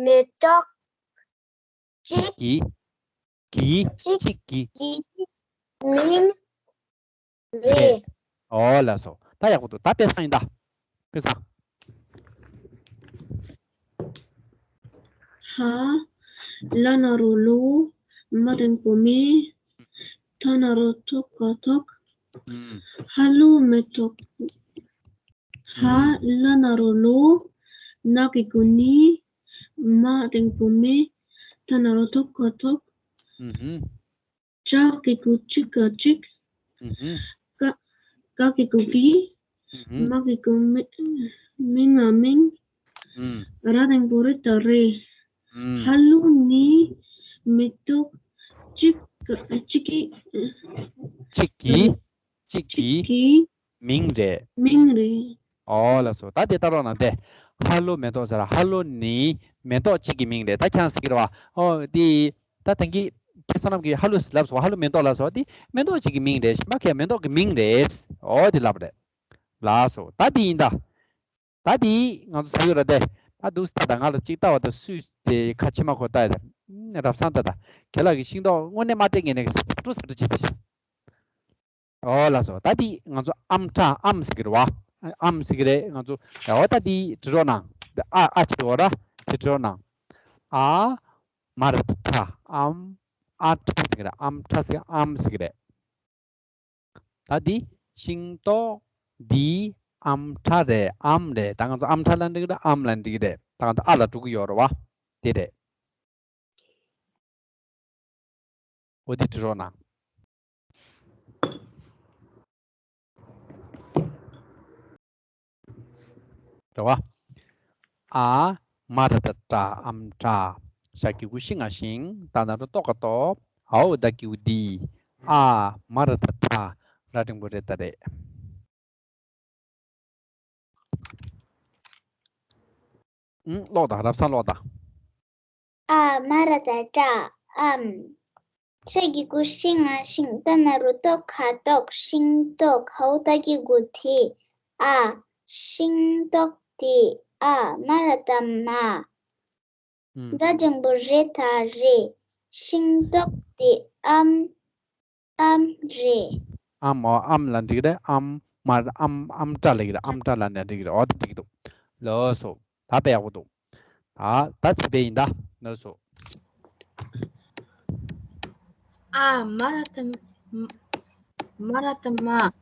མེ་ཏོག་གཅིག་གི། གི། གཅིག་གཅིག་གི། གི་མིང་རེད། ཨོ་ལགས་སོ། ད་ཡག་པོ་འདུག་ད་དཔེ་བཟང་ཡིན་ད། དཔེ་བཟང་། ཧ། ལ་ན་རོ་ལོ། མ་འགྲེང་བུ་མེ། ཏ་ན་རོ་ཏོ་ག་ཏོག་ཧ་ལོ་མེ་ཏོག་ཧ། ལ་ན་རོ་ལོ། ན་གི་གུ་ནི། མ་འགྲེང་བུ་མེ། ཏ་ན་རོ་ཏོ་ག་ཏོག་ཅ་གི་གུ་ཅི་ག་ཅིག་ཀ་གི་གུ་གི། མ་གི་གུ་མི། མི་ང་མིང་། ར་འགྲེང་བུ་རེ་ད་རེད། ཧ་ལོ་ནི་མེ་ཏོག་གཅིག་གཅིག་གི། གཅིག་གི། གཅིག་གི་གཅིག་གི་མིང་རེད། མིང་རེད། ཨོ་ལགས་སོ། ད་དེ་ལྟ་རོགས་གནང་དེ། ཧ་ལོ་མེ་ཏོག་ཟེར། ཧ་ལོ་ནི་མེ་ཏོག་གཅིག་གི་མིང་རེད། ད་ཁྱེད་རང་ཟེར་གྱི་རེད་བ། ཨོ་དེ། ད་ཐེངས་ཀྱི་ཁྱེད་བསོད་ནམས་ཀྱིས་ཧ་ལོ་ལབ་སོང་། ཧ་ལོ་མེ་ཏོག་ལབ་སོང་། དེ་མེ་ཏོག་གཅིག་གི་མིང་རེད། གཞན་པ་ཁྱེད་མེ་ཏོག་གི་མིང་རེད། ཨོ་དེ་ལབ་རེད། ལགས་སོ། ད་དེ་ཡིན་ད། ད་དེ་ང་ཚོ་ཟེར་ཡོད་ར་དེ། ད་འདུག་སེ་ལྟ་ད། ང་ལ་གཅིག་ལྟ་བ་དང་སུས་དེ་ཁ་ཕྱི་མ་ཁོ་ལྟ་ཡ་ད། རབ་སང་ད་ད། ཁྱེད་ལགས་ཀྱི་ཤིང་ཏོག་དངོས་གནས་མ་སྤྲད་མཁན་ནས་ཟ་འགྲོ་ཟ་འགྲོ་བྱེད་དེ་ཤི། ཨོ་ལགས་སོ། ད་འདི་ང་ཚོ་ཨམ་ཕྲ་ཨམ་ཟེར་གྱི་རེད་བ། ཨམ་ཟེར་གྱི་རེད་ང་ཚོ། ཡ་འོ་ད་འདི་བྲི་རོགས་གནང་། འདི་ཨ་ཨ་བྱེད་འོ་ར་དེ་བྲི་རོགས་གནང་། ཨ་མ་ར་ཏ་ཕྲ་ཨམ། ཨ་ཕྲ་ཟེར་གྱི་རེད། ཨམ་ཕྲ་ཟེར་གྱི་ཨམ་ཟེར་གྱི་རེད། ད་འདི་ཤིང་ཏོག་འདི་ཨམ་ཕྲ་རེད། ཨམ་རེད། ད་ང་ཚོ་ཨམ་ཕྲ་ལབ་འགྲིག་གི་རེད། ཨམ་ལབ་འགྲིག་གི་རེད། ད་ང་ཚོ་ཨ་ལ་འགྲོ་གི་ཡོད་རེད་བ། དེ་རེད། འོ་འདི་བྲི་རོགས་གནང་། རེད་བ། ཨ་མ་ར་ཏ་ཏྲ་ཨམ་ཕྲ། ཤ་གི་གུ་ཤི་ང་ཤིང་། ཏ་ན་རོ་ཏོ་ག་ཏོག། འའོ་ད་གི་གུ་འདི། ཨ་མ་ར་ཏ་ཕྲ། ར་འགྲེང་བུ་རེ་ད་རེད། ཨུང་། ཀློག་དང་། རབ་སང་ཀློག་དང་། ཨ་མ་ར་ཏ་ཏྲ་ཨམ། ཤ་གི་གུ་ཤི་ང་ཤིང་། ཏ་ན་རོ་ཏོ་ག་ཏོག། ཤིང་ཏོག། འའོ་ད་གི་གུ་འདི། ཨ་ཤིང་ཏོག་འདི། ཨ་མ་ར་ཏ་མ། ཨུང་། ར་འགྲེང་བུ་རེ་ད་རེད། ཤིང་ཏོག་འདི་ཨམ། ཨམ་རེད། ཨམ། འོ་ཨམ་ལབ་འགྲིག་གི་རེད། ཨམ་མ་རེད། ཨམ་ཨམ་ཕྲ་ལབ་ཀྱི་རེད། ཨམ་ཕྲ་ལབ་ནས་འགྲིག་གི་རེད། འོ་དེ་འགྲིག་གི་འདུག་ལགས་སོ། ད་དཔེ་ཡག་པོ་འདུག་ད་ད་ཚེ་འཕེལ་ཡིན་ད། ལགས་སོ། ཨ་མ་ར་ཏ་མ། མ་ར་ཏ་མ། ཨུང་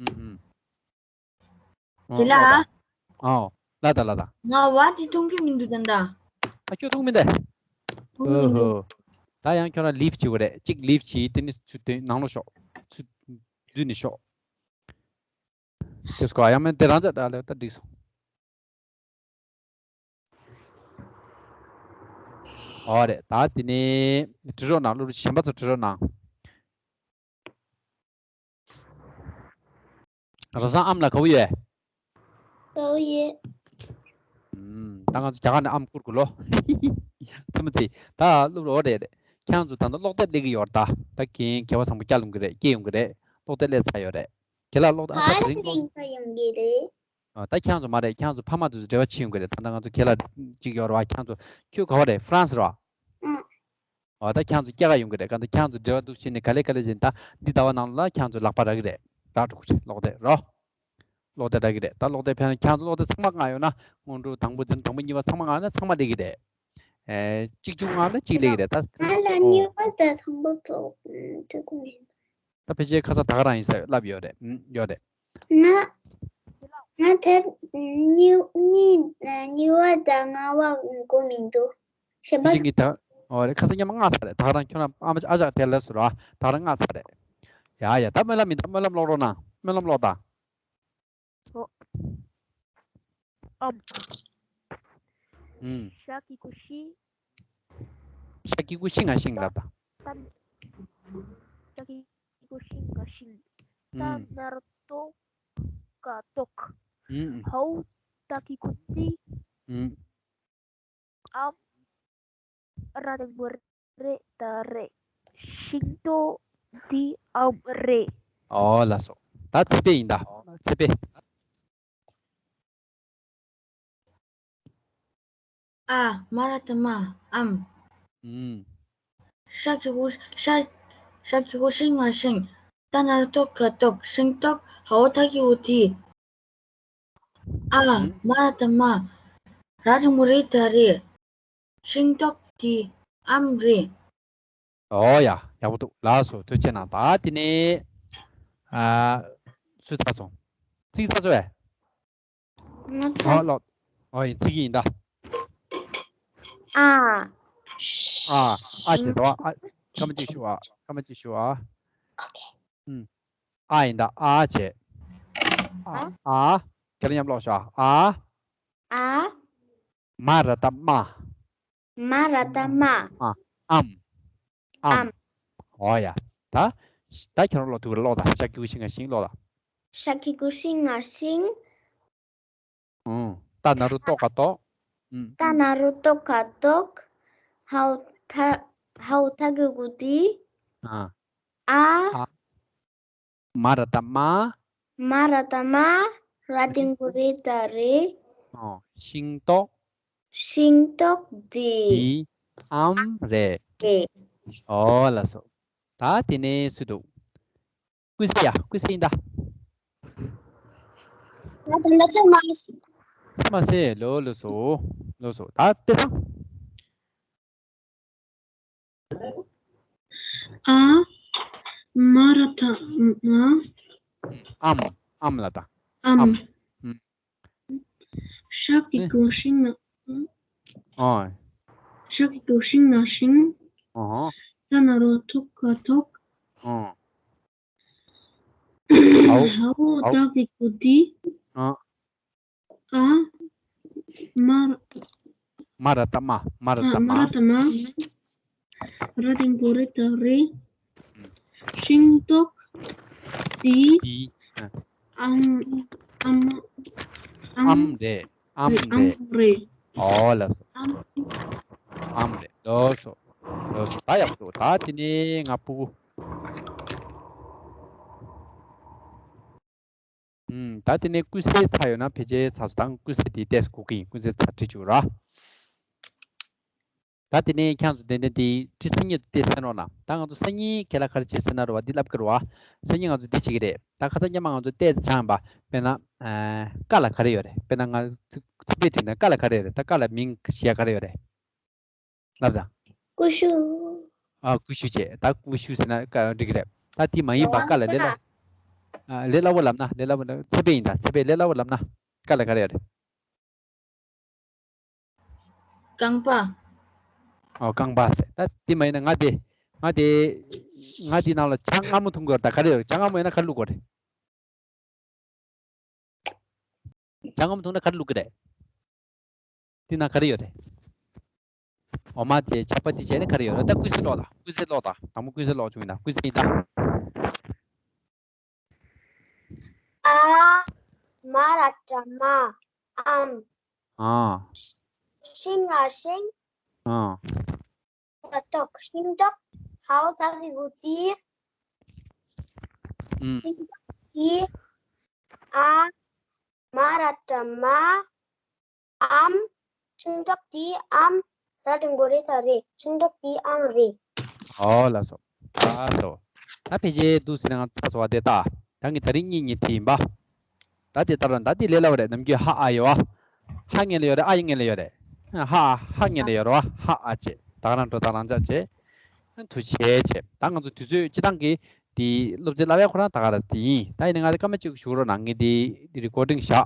ཨུང་། དེ་ལ། ཨོ། ལ་ད་ལ་ད། ང་བ་དེ་མཐོང་གི་མི་འདུག་ད་ད། ཨ་ཁྱོད་མཐོང་མི་འདུག་མཐོང་གི་མི་འདུག་ཨོ་ཧོ། ད་ཡང་ཁྱོད་རང་ལིབ་བྱེད་དགོས་རེད། གཅིག་ལིབ་བྱེད། དེ་ནི་ཚུར་དེ་ནང་ལོགས་ཤོག་ཚུར་འཛུལ་ནས་ཤོག་དེ་སྐོར་ཡང་མིན་དེ་རང་ཅག་ད་ལ་ད་འགྲིག་སོང་། ཨོ་རེད། ད་དེ་ནི་བྲི་རོགས་གནང་། སློབ་ཕྲུག་གཞན་པ་ཚོ་བྲི་རོགས་གནང་། ར་སང་ཨམ་ལ་ག་བུ་ཡོད། ག་བུ་ཡོད། ཨུམ། ད་ང་ཚོ་རྒྱ་གར་ནས་ཨམ་བསྐུར་དགོས་ལོ། ཚེ་མ་ཚེ། ད་སློབ་རོགས་རེད་རེད། ཁྱེད་རང་ཚོ་ད་ལྟ་ཀློག་དེབ་སླེབས་ཀྱི་ཡོད་རེད་ད། ད་གིན་མཁས་པ་བཟང་པོ་བསྐྱལ་ཡོང་གི་རེད། སྐྱེལ་ཡོང་གི་རེད། ཀློག་དེབ་སླེབས་ཚར་ཡོད་རེད། ཁྱེད་ལ་ཀློག་དེབ་ཨ་ད་ག་རིང་ཀློག་རིང་ས་ཡོང་གི་རེད། ཨ། ད་ཁྱེད་རང་ཚོ་མ་རེད། ཁྱེད་རང་ཚོ་ཕ་མ་དེ་ཚོ་འབྲེལ་བ་བྱེད་ཡོང་གི་རེད། ད་ལྟ་ང་ཚོ་ཁྱེད་ལ་ཅིག་ཡོད་རེད་བ། ཁྱེད་རང་ཚོ་ཁྱོད་ག་བ་རེད། ཧྥ་རན་སི་རེད་བ། ཨང་། ཨ། ད་ཁྱེད་རང་ཚོ་སྐྱེལ་ག་ཡོང་གི་རེད། གང་ལྟར་ཁྱེད་རང་ཚོ་འབྲེལ་བ་འདུག་བྱས་ནས་ག་ལེ་ག་ལེ་བྱས་ནས་ད་འདི་ཟླ་བ་ནང་ལ་ཁྱེད་རང་ཚོ་ལག་པ་རག་གི་རེད། རག་འགྲོ་གི་རེད། ཀློག་དེབ་རོ། ཀློག་དེབ་རག་གི་རེད། ད་ཀློག་དེབ་ཕན་ན་ཁྱེད་རང་ཚོ་ཀློག་དེབ་ཚང་མ་མངགས་ཡོང་ན། སྔོན་འགྲོ་དང་པོ་འཛིན། དང་པོ་གཉིས་པ་ཚང་མ་མངགས་ན་ཚང་མ་སླེབས་གི་རེད། ཨེ། གཅིག་བཅུ་མངགས་ན་གཅིག་སླེབས་གི་རེད་ད། ང་ལ་ཨོ། གཉིས་པ་དང་དང་པོ་ཐོག་འགྲོ་གི་མེད། ད་ཕལ་ཆེར་ཁ་སང་ད་ག་རང་ཡིན་ས་ལབ་ཡོད་རེད། ཨུམ། ཡོད་རེད། ང་། ང་དེབ་གཉིས་གཉིས་གཉིས་པ་དང་ལྔ་པ་གོ་མི་འདུག་གཞན་པ། ཕལ་ཆེར་ངས་ད། ཨོ་རེད། ཁ་སང་སྔོན་མ་མངགས་ཚར་རེད། ད་ག་རང་ཁྱོད་རང་ཨ་མ་ཨ་ཅག་དེ་ལ་ཟུར་བ། ད་ག་རང་མངགས་ཚར་རེད། ཡ་ཡ། ད་སྨོན་ལམ་ཡིན་ད། སྨོན་ལམ་ཀློག་རོགས་གནང་། སྨོན་ལམ་ཀློག་དང་། ཨོ། ཨམ། ཨུམ། ཤ་གི་གུ་ཤི། ཤ་གི་གུ་ཤི་ང་ཤིང་ལབ་དང་། ཏམ། ཤ་གི་གུ་ཤི་ང་ཤིང་། ཏ་ཨུམ། ན་རོ་ཏོ་ག་ཏོག། ཨུམ། འའོ་ད་གི་གུ་འདི། ཨུམ། ཨམ། ར་འགྲེང་བུ་རེ་ད་རེད། ཤིང་ཏོག་འདི་ཨམ་རེད། ཨོ་ལགས་སོ། ད་ཚེ་འཕེལ་ཡིན་ད། ཚེ་འཕེལ། ཨ་མ་ར་ཏ་མ། ཨམ། ཨུམ། ཤ་གི་གུ་ཤ། ཤ་གི་གུ་ཤི་ང་ཤིང་། ཏ་ན་རོ་ཏོ་ག་ཏོག། ཤིང་ཏོག། འའོ་ད་གི་གུ་འདི། ཨ། ཨུམ། མ་ར་ཏ་མ། ར་འགྲེང་བུ་རེ་ད་རེད། ཤིང་ཏོག་འདི་ཨམ་རེད། ཨོ་ཡ། ཡག་པོ་འདུག་ལགས་སོ། ཐུགས་རྗེ་གནང་། ད་དེ་ནས། ཨ། སུ་ཚར་སོང་། ཚིག་ཚར་སོང་བས། ང་ཚོ། ཨོ་ལགས། ཨོ་ཡིན། ཚིག་ཡིན་ད། ཨ། ཨ། ཨ་བྱེད་དོ། ཨ། སྐར་མ་གཅིག་ཞུ་ཨ། སྐར་མ་གཅིག་ཞུ་ཨ། ཨོ་ཁེ། ཨུམ། ཨ་ཡིན་ད། ཨ་བྱེད། ཨ། ཨ། ཨ། དེ་ལ་མཉམ་ཀློག་ཤོག་ཨ། ཨ། མ་ར་ཏ་མ། མ་ར་ཏ་མ། ཨ། ཨམ། ཨམ། ཨམ། ཨོ་ཡ། ད། ད་ཁྱེད་རང་ཀློག་ཐུབ་ཀྱི་རེད། ཀློག་དང་། ཤ་གི་གུ་ཤི་ང་ཤིང་ཀློག་དང་། ཤ་གི་གུ་ཤི་ང་ཤིང་། ཨུང་། ཏ་ན་རོ་ཏོ་ག་ཏོག། ཨུང་། ཏ་ན་རོ་ཏོ་ག་ཏོག། འའོ་ད། འའོ་ད་གི་གུ་འདི། ཨ། ཨ། ཨ། མ་ར་ཏ་མ། མ་ར་ཏ་མ། ར་འགྲེང་བུ་རེ་ད་རེད། ཨོ། ཤིང་ཏོག། ཤིང་ཏོག་འདི། འདི། ཨམ་རེད། རེད། ཨོ་ལགས་སོ། ད་དེ་ནས་སུ་འདུག་ཀུན་གསལ་ཡ། ཀུན་གསལ་ཡིན་ད། ང་ད་ལྟ་ཅི་མ་ཤེས། མ་ཟད་ལོ་ལོ་སོ། ལོ་སོ། ད་དེ་སང་། ཨ། མ་ར་ད་མ། ཨམ། ཨམ་ལ་ད། ཨམ། ཨམ། ཤག་གི་གོ་ཤིང་ན། ཨོ། ཤག་གི་གོ་ཤིང་ན་ཤིང་། ཨོ། ད་ན་རོ་ཐོག་ག་ཐོག་ཨོ། ཧའོ་ད་གི་གོ་དི། ཨོ། ཨ། མ། མ་ར་ཏ་མ། མ་ར་ཏ་མ། མ་ར་ཏ་མ། ར་དེ་གོ་རེ་ད་རེ། ཤིང་ཏོག་དི། དི། ཨམ། ཨམ། ཨམ་རེད། ཨམ་རེད། ཨམ་རེད། ཨོ་ལགས་སོ། ཨམ། ཨམ་རེད། ལོ་སོ། ལོ་སོ། ད་ཡག་པོ་འདུག་ད་དེ་ནས་ང་ཕྲུ་གུ། ཨུམ། ད་དེ་ནས་ཀུན་གསལ་ཚར་ཡོད་ན་ཕལ་ཆེར་ཚར་སོང་། ད་ཀུན་གསལ་དེ་ཏོག་ཙམ་སྒུག་གི་ཡིན། ཀུན་གསལ་ཚར་བྲིས་བཅུག་ར། ད་དེ་ནས་ཁྱེད་ཚོ་ཏན་ཏན་དེ་བྲིས་ས་ཉིད་དེ་གསན་རོགས་གནང་། ད་ང་ཚོ་སང་ཉིན་ཁྱེད་ལ་ག་རེ་བྱེད་ཟེར་ན་རེད་བ། འདི་ལབ་ཀྱི་རེད་བ། སང་ཉིན་ང་ཚོ་འདི་བྱེད་ཀྱི་རེད། ད་ཁ་སང་ཉི་མ་ང་ཚོ་བལྟས་ཙང་བ། དཔེར་ན། ཨ། ཀ་ལ་ག་རེ་ཡོད་རེད། དཔེར་ན་ང་ཚོ་ཚིག་ཕྲད་བྲིས་ན་ཀ་ལ་ག་རེ་ཡོད་རེད། ད་ཀ་ལ་མིང་ཞིག་ག་རེ་ཡོད་རེད། ལབ་དང་། ཀུ་ཤུ། ཨ། ཀུ་ཤུ་བྱས། ད་ཀུ་ཤུ་ཟེར་ན་ཀ་འགྲིག་གི་རེད། ད་དེ་མ་ཡིན་པ་ཀ་ལ་ལས་སླ། ཨ། ལས་སླ་བོ་ལབ་ན། ལས་སླ་བོ་ལབ། ཚེ་འཕེལ་ཡིན་ད། ཚེ་འཕེལ་ལས་སླ་བོ་ལབ་ན་ཀ་ལ་ག་རེ་ཡོད་རེད། རྐང་པ། ཨོ། རྐང་པ་ཟེར། ད་དེ་མ་ཡིན་ན་ང་དེ། ང་དེ། ང་དེ་ནང་ལ་ཇ་མངར་མོ་འཐུང་དགོས་རེད། ད་ག་རེ་ཡོད་རེད། ཇ་མངར་མོ་ཡོད་ན་ག་རེ་བླུག་དགོས་རེད། ཇ་མངར་མོ་འཐུང་ན་ག་རེ་བླུག་གི་རེད། དེ་ན་ག་རེ་ཡོད་རེད། འོ་མ་དེ་ཇ་པ་དེ་བྱས་ན་ག་རེ་ཡོད་རེད། ད་ཀུན་གསལ་ཀློག་དང་། ཀུན་གསལ་ཀློག་དང་། དང་པོ་ཀུན་གསལ་ཀློག་བྱུང་ཡིན་ན། ཀུན་གསལ་ཡིན་ད། ཨ། མ་ར་ཏ་མ། ཨམ། ཨ། ཤིང་ང་ཤིང་། ཨ། ཏོག་ཤིང་ཏོག་ཧའོ་ད་གི་གོ་དི། ཨུམ། ཤིང་ཏོག་དི། ཨ། མ་ར་ཏ་མ། ཨམ། ཤིང་ཏོག་དི་ཨམ། ར་དེ་གོ་རེ་ད་རེ། ཤིང་ཏོག་དི་ཨམ་རེད། ཨོ་ལགས་སོ། ལགས་སོ། ད་ཕལ་ཆེར་འདུག་ཟེར་ན་ང་ཚོ་བ་དེ་ལྟ། ད་ངས་ད་རིང་གཉིས་གཉིས་བྲིས་ཡིན་པ། ད་དེ་ལྟར་ན་ད་དེ་ལས་སླ་བ་རེད། ནམ་རྒྱུན་ཧ་ཨ་ཡོད་བ། ཧ་སྔོན་ལ་ཡོད་རེད། ཨ་ཡི་སྔོན་ལ་ཡོད་རེད། ཧ་ཧ་སྔོན་ལ་ཡོད་རེད་བ། ཧ་ཨ་བྱས། ད་ག་རང་འགྲོ་ད་རང་འཇགས་བྱས། ཐུགས་རྗེ་ཆེ། ད་ང་ཚོ་དུས་ཚོད་སྤྱི་བཏང་གི་དེ་སློབ་ཚན་བསླབ་ཡག་ཁོ་རང་ད་ག་རང་དེ་ཡིན། ད་ཡིན་ན་ང་དེ་སྐར་མ་གཅིག་བཞུགས་རོགས་གནང་། ངས་དེ་རི་ཀོར་ཌིང་བཞག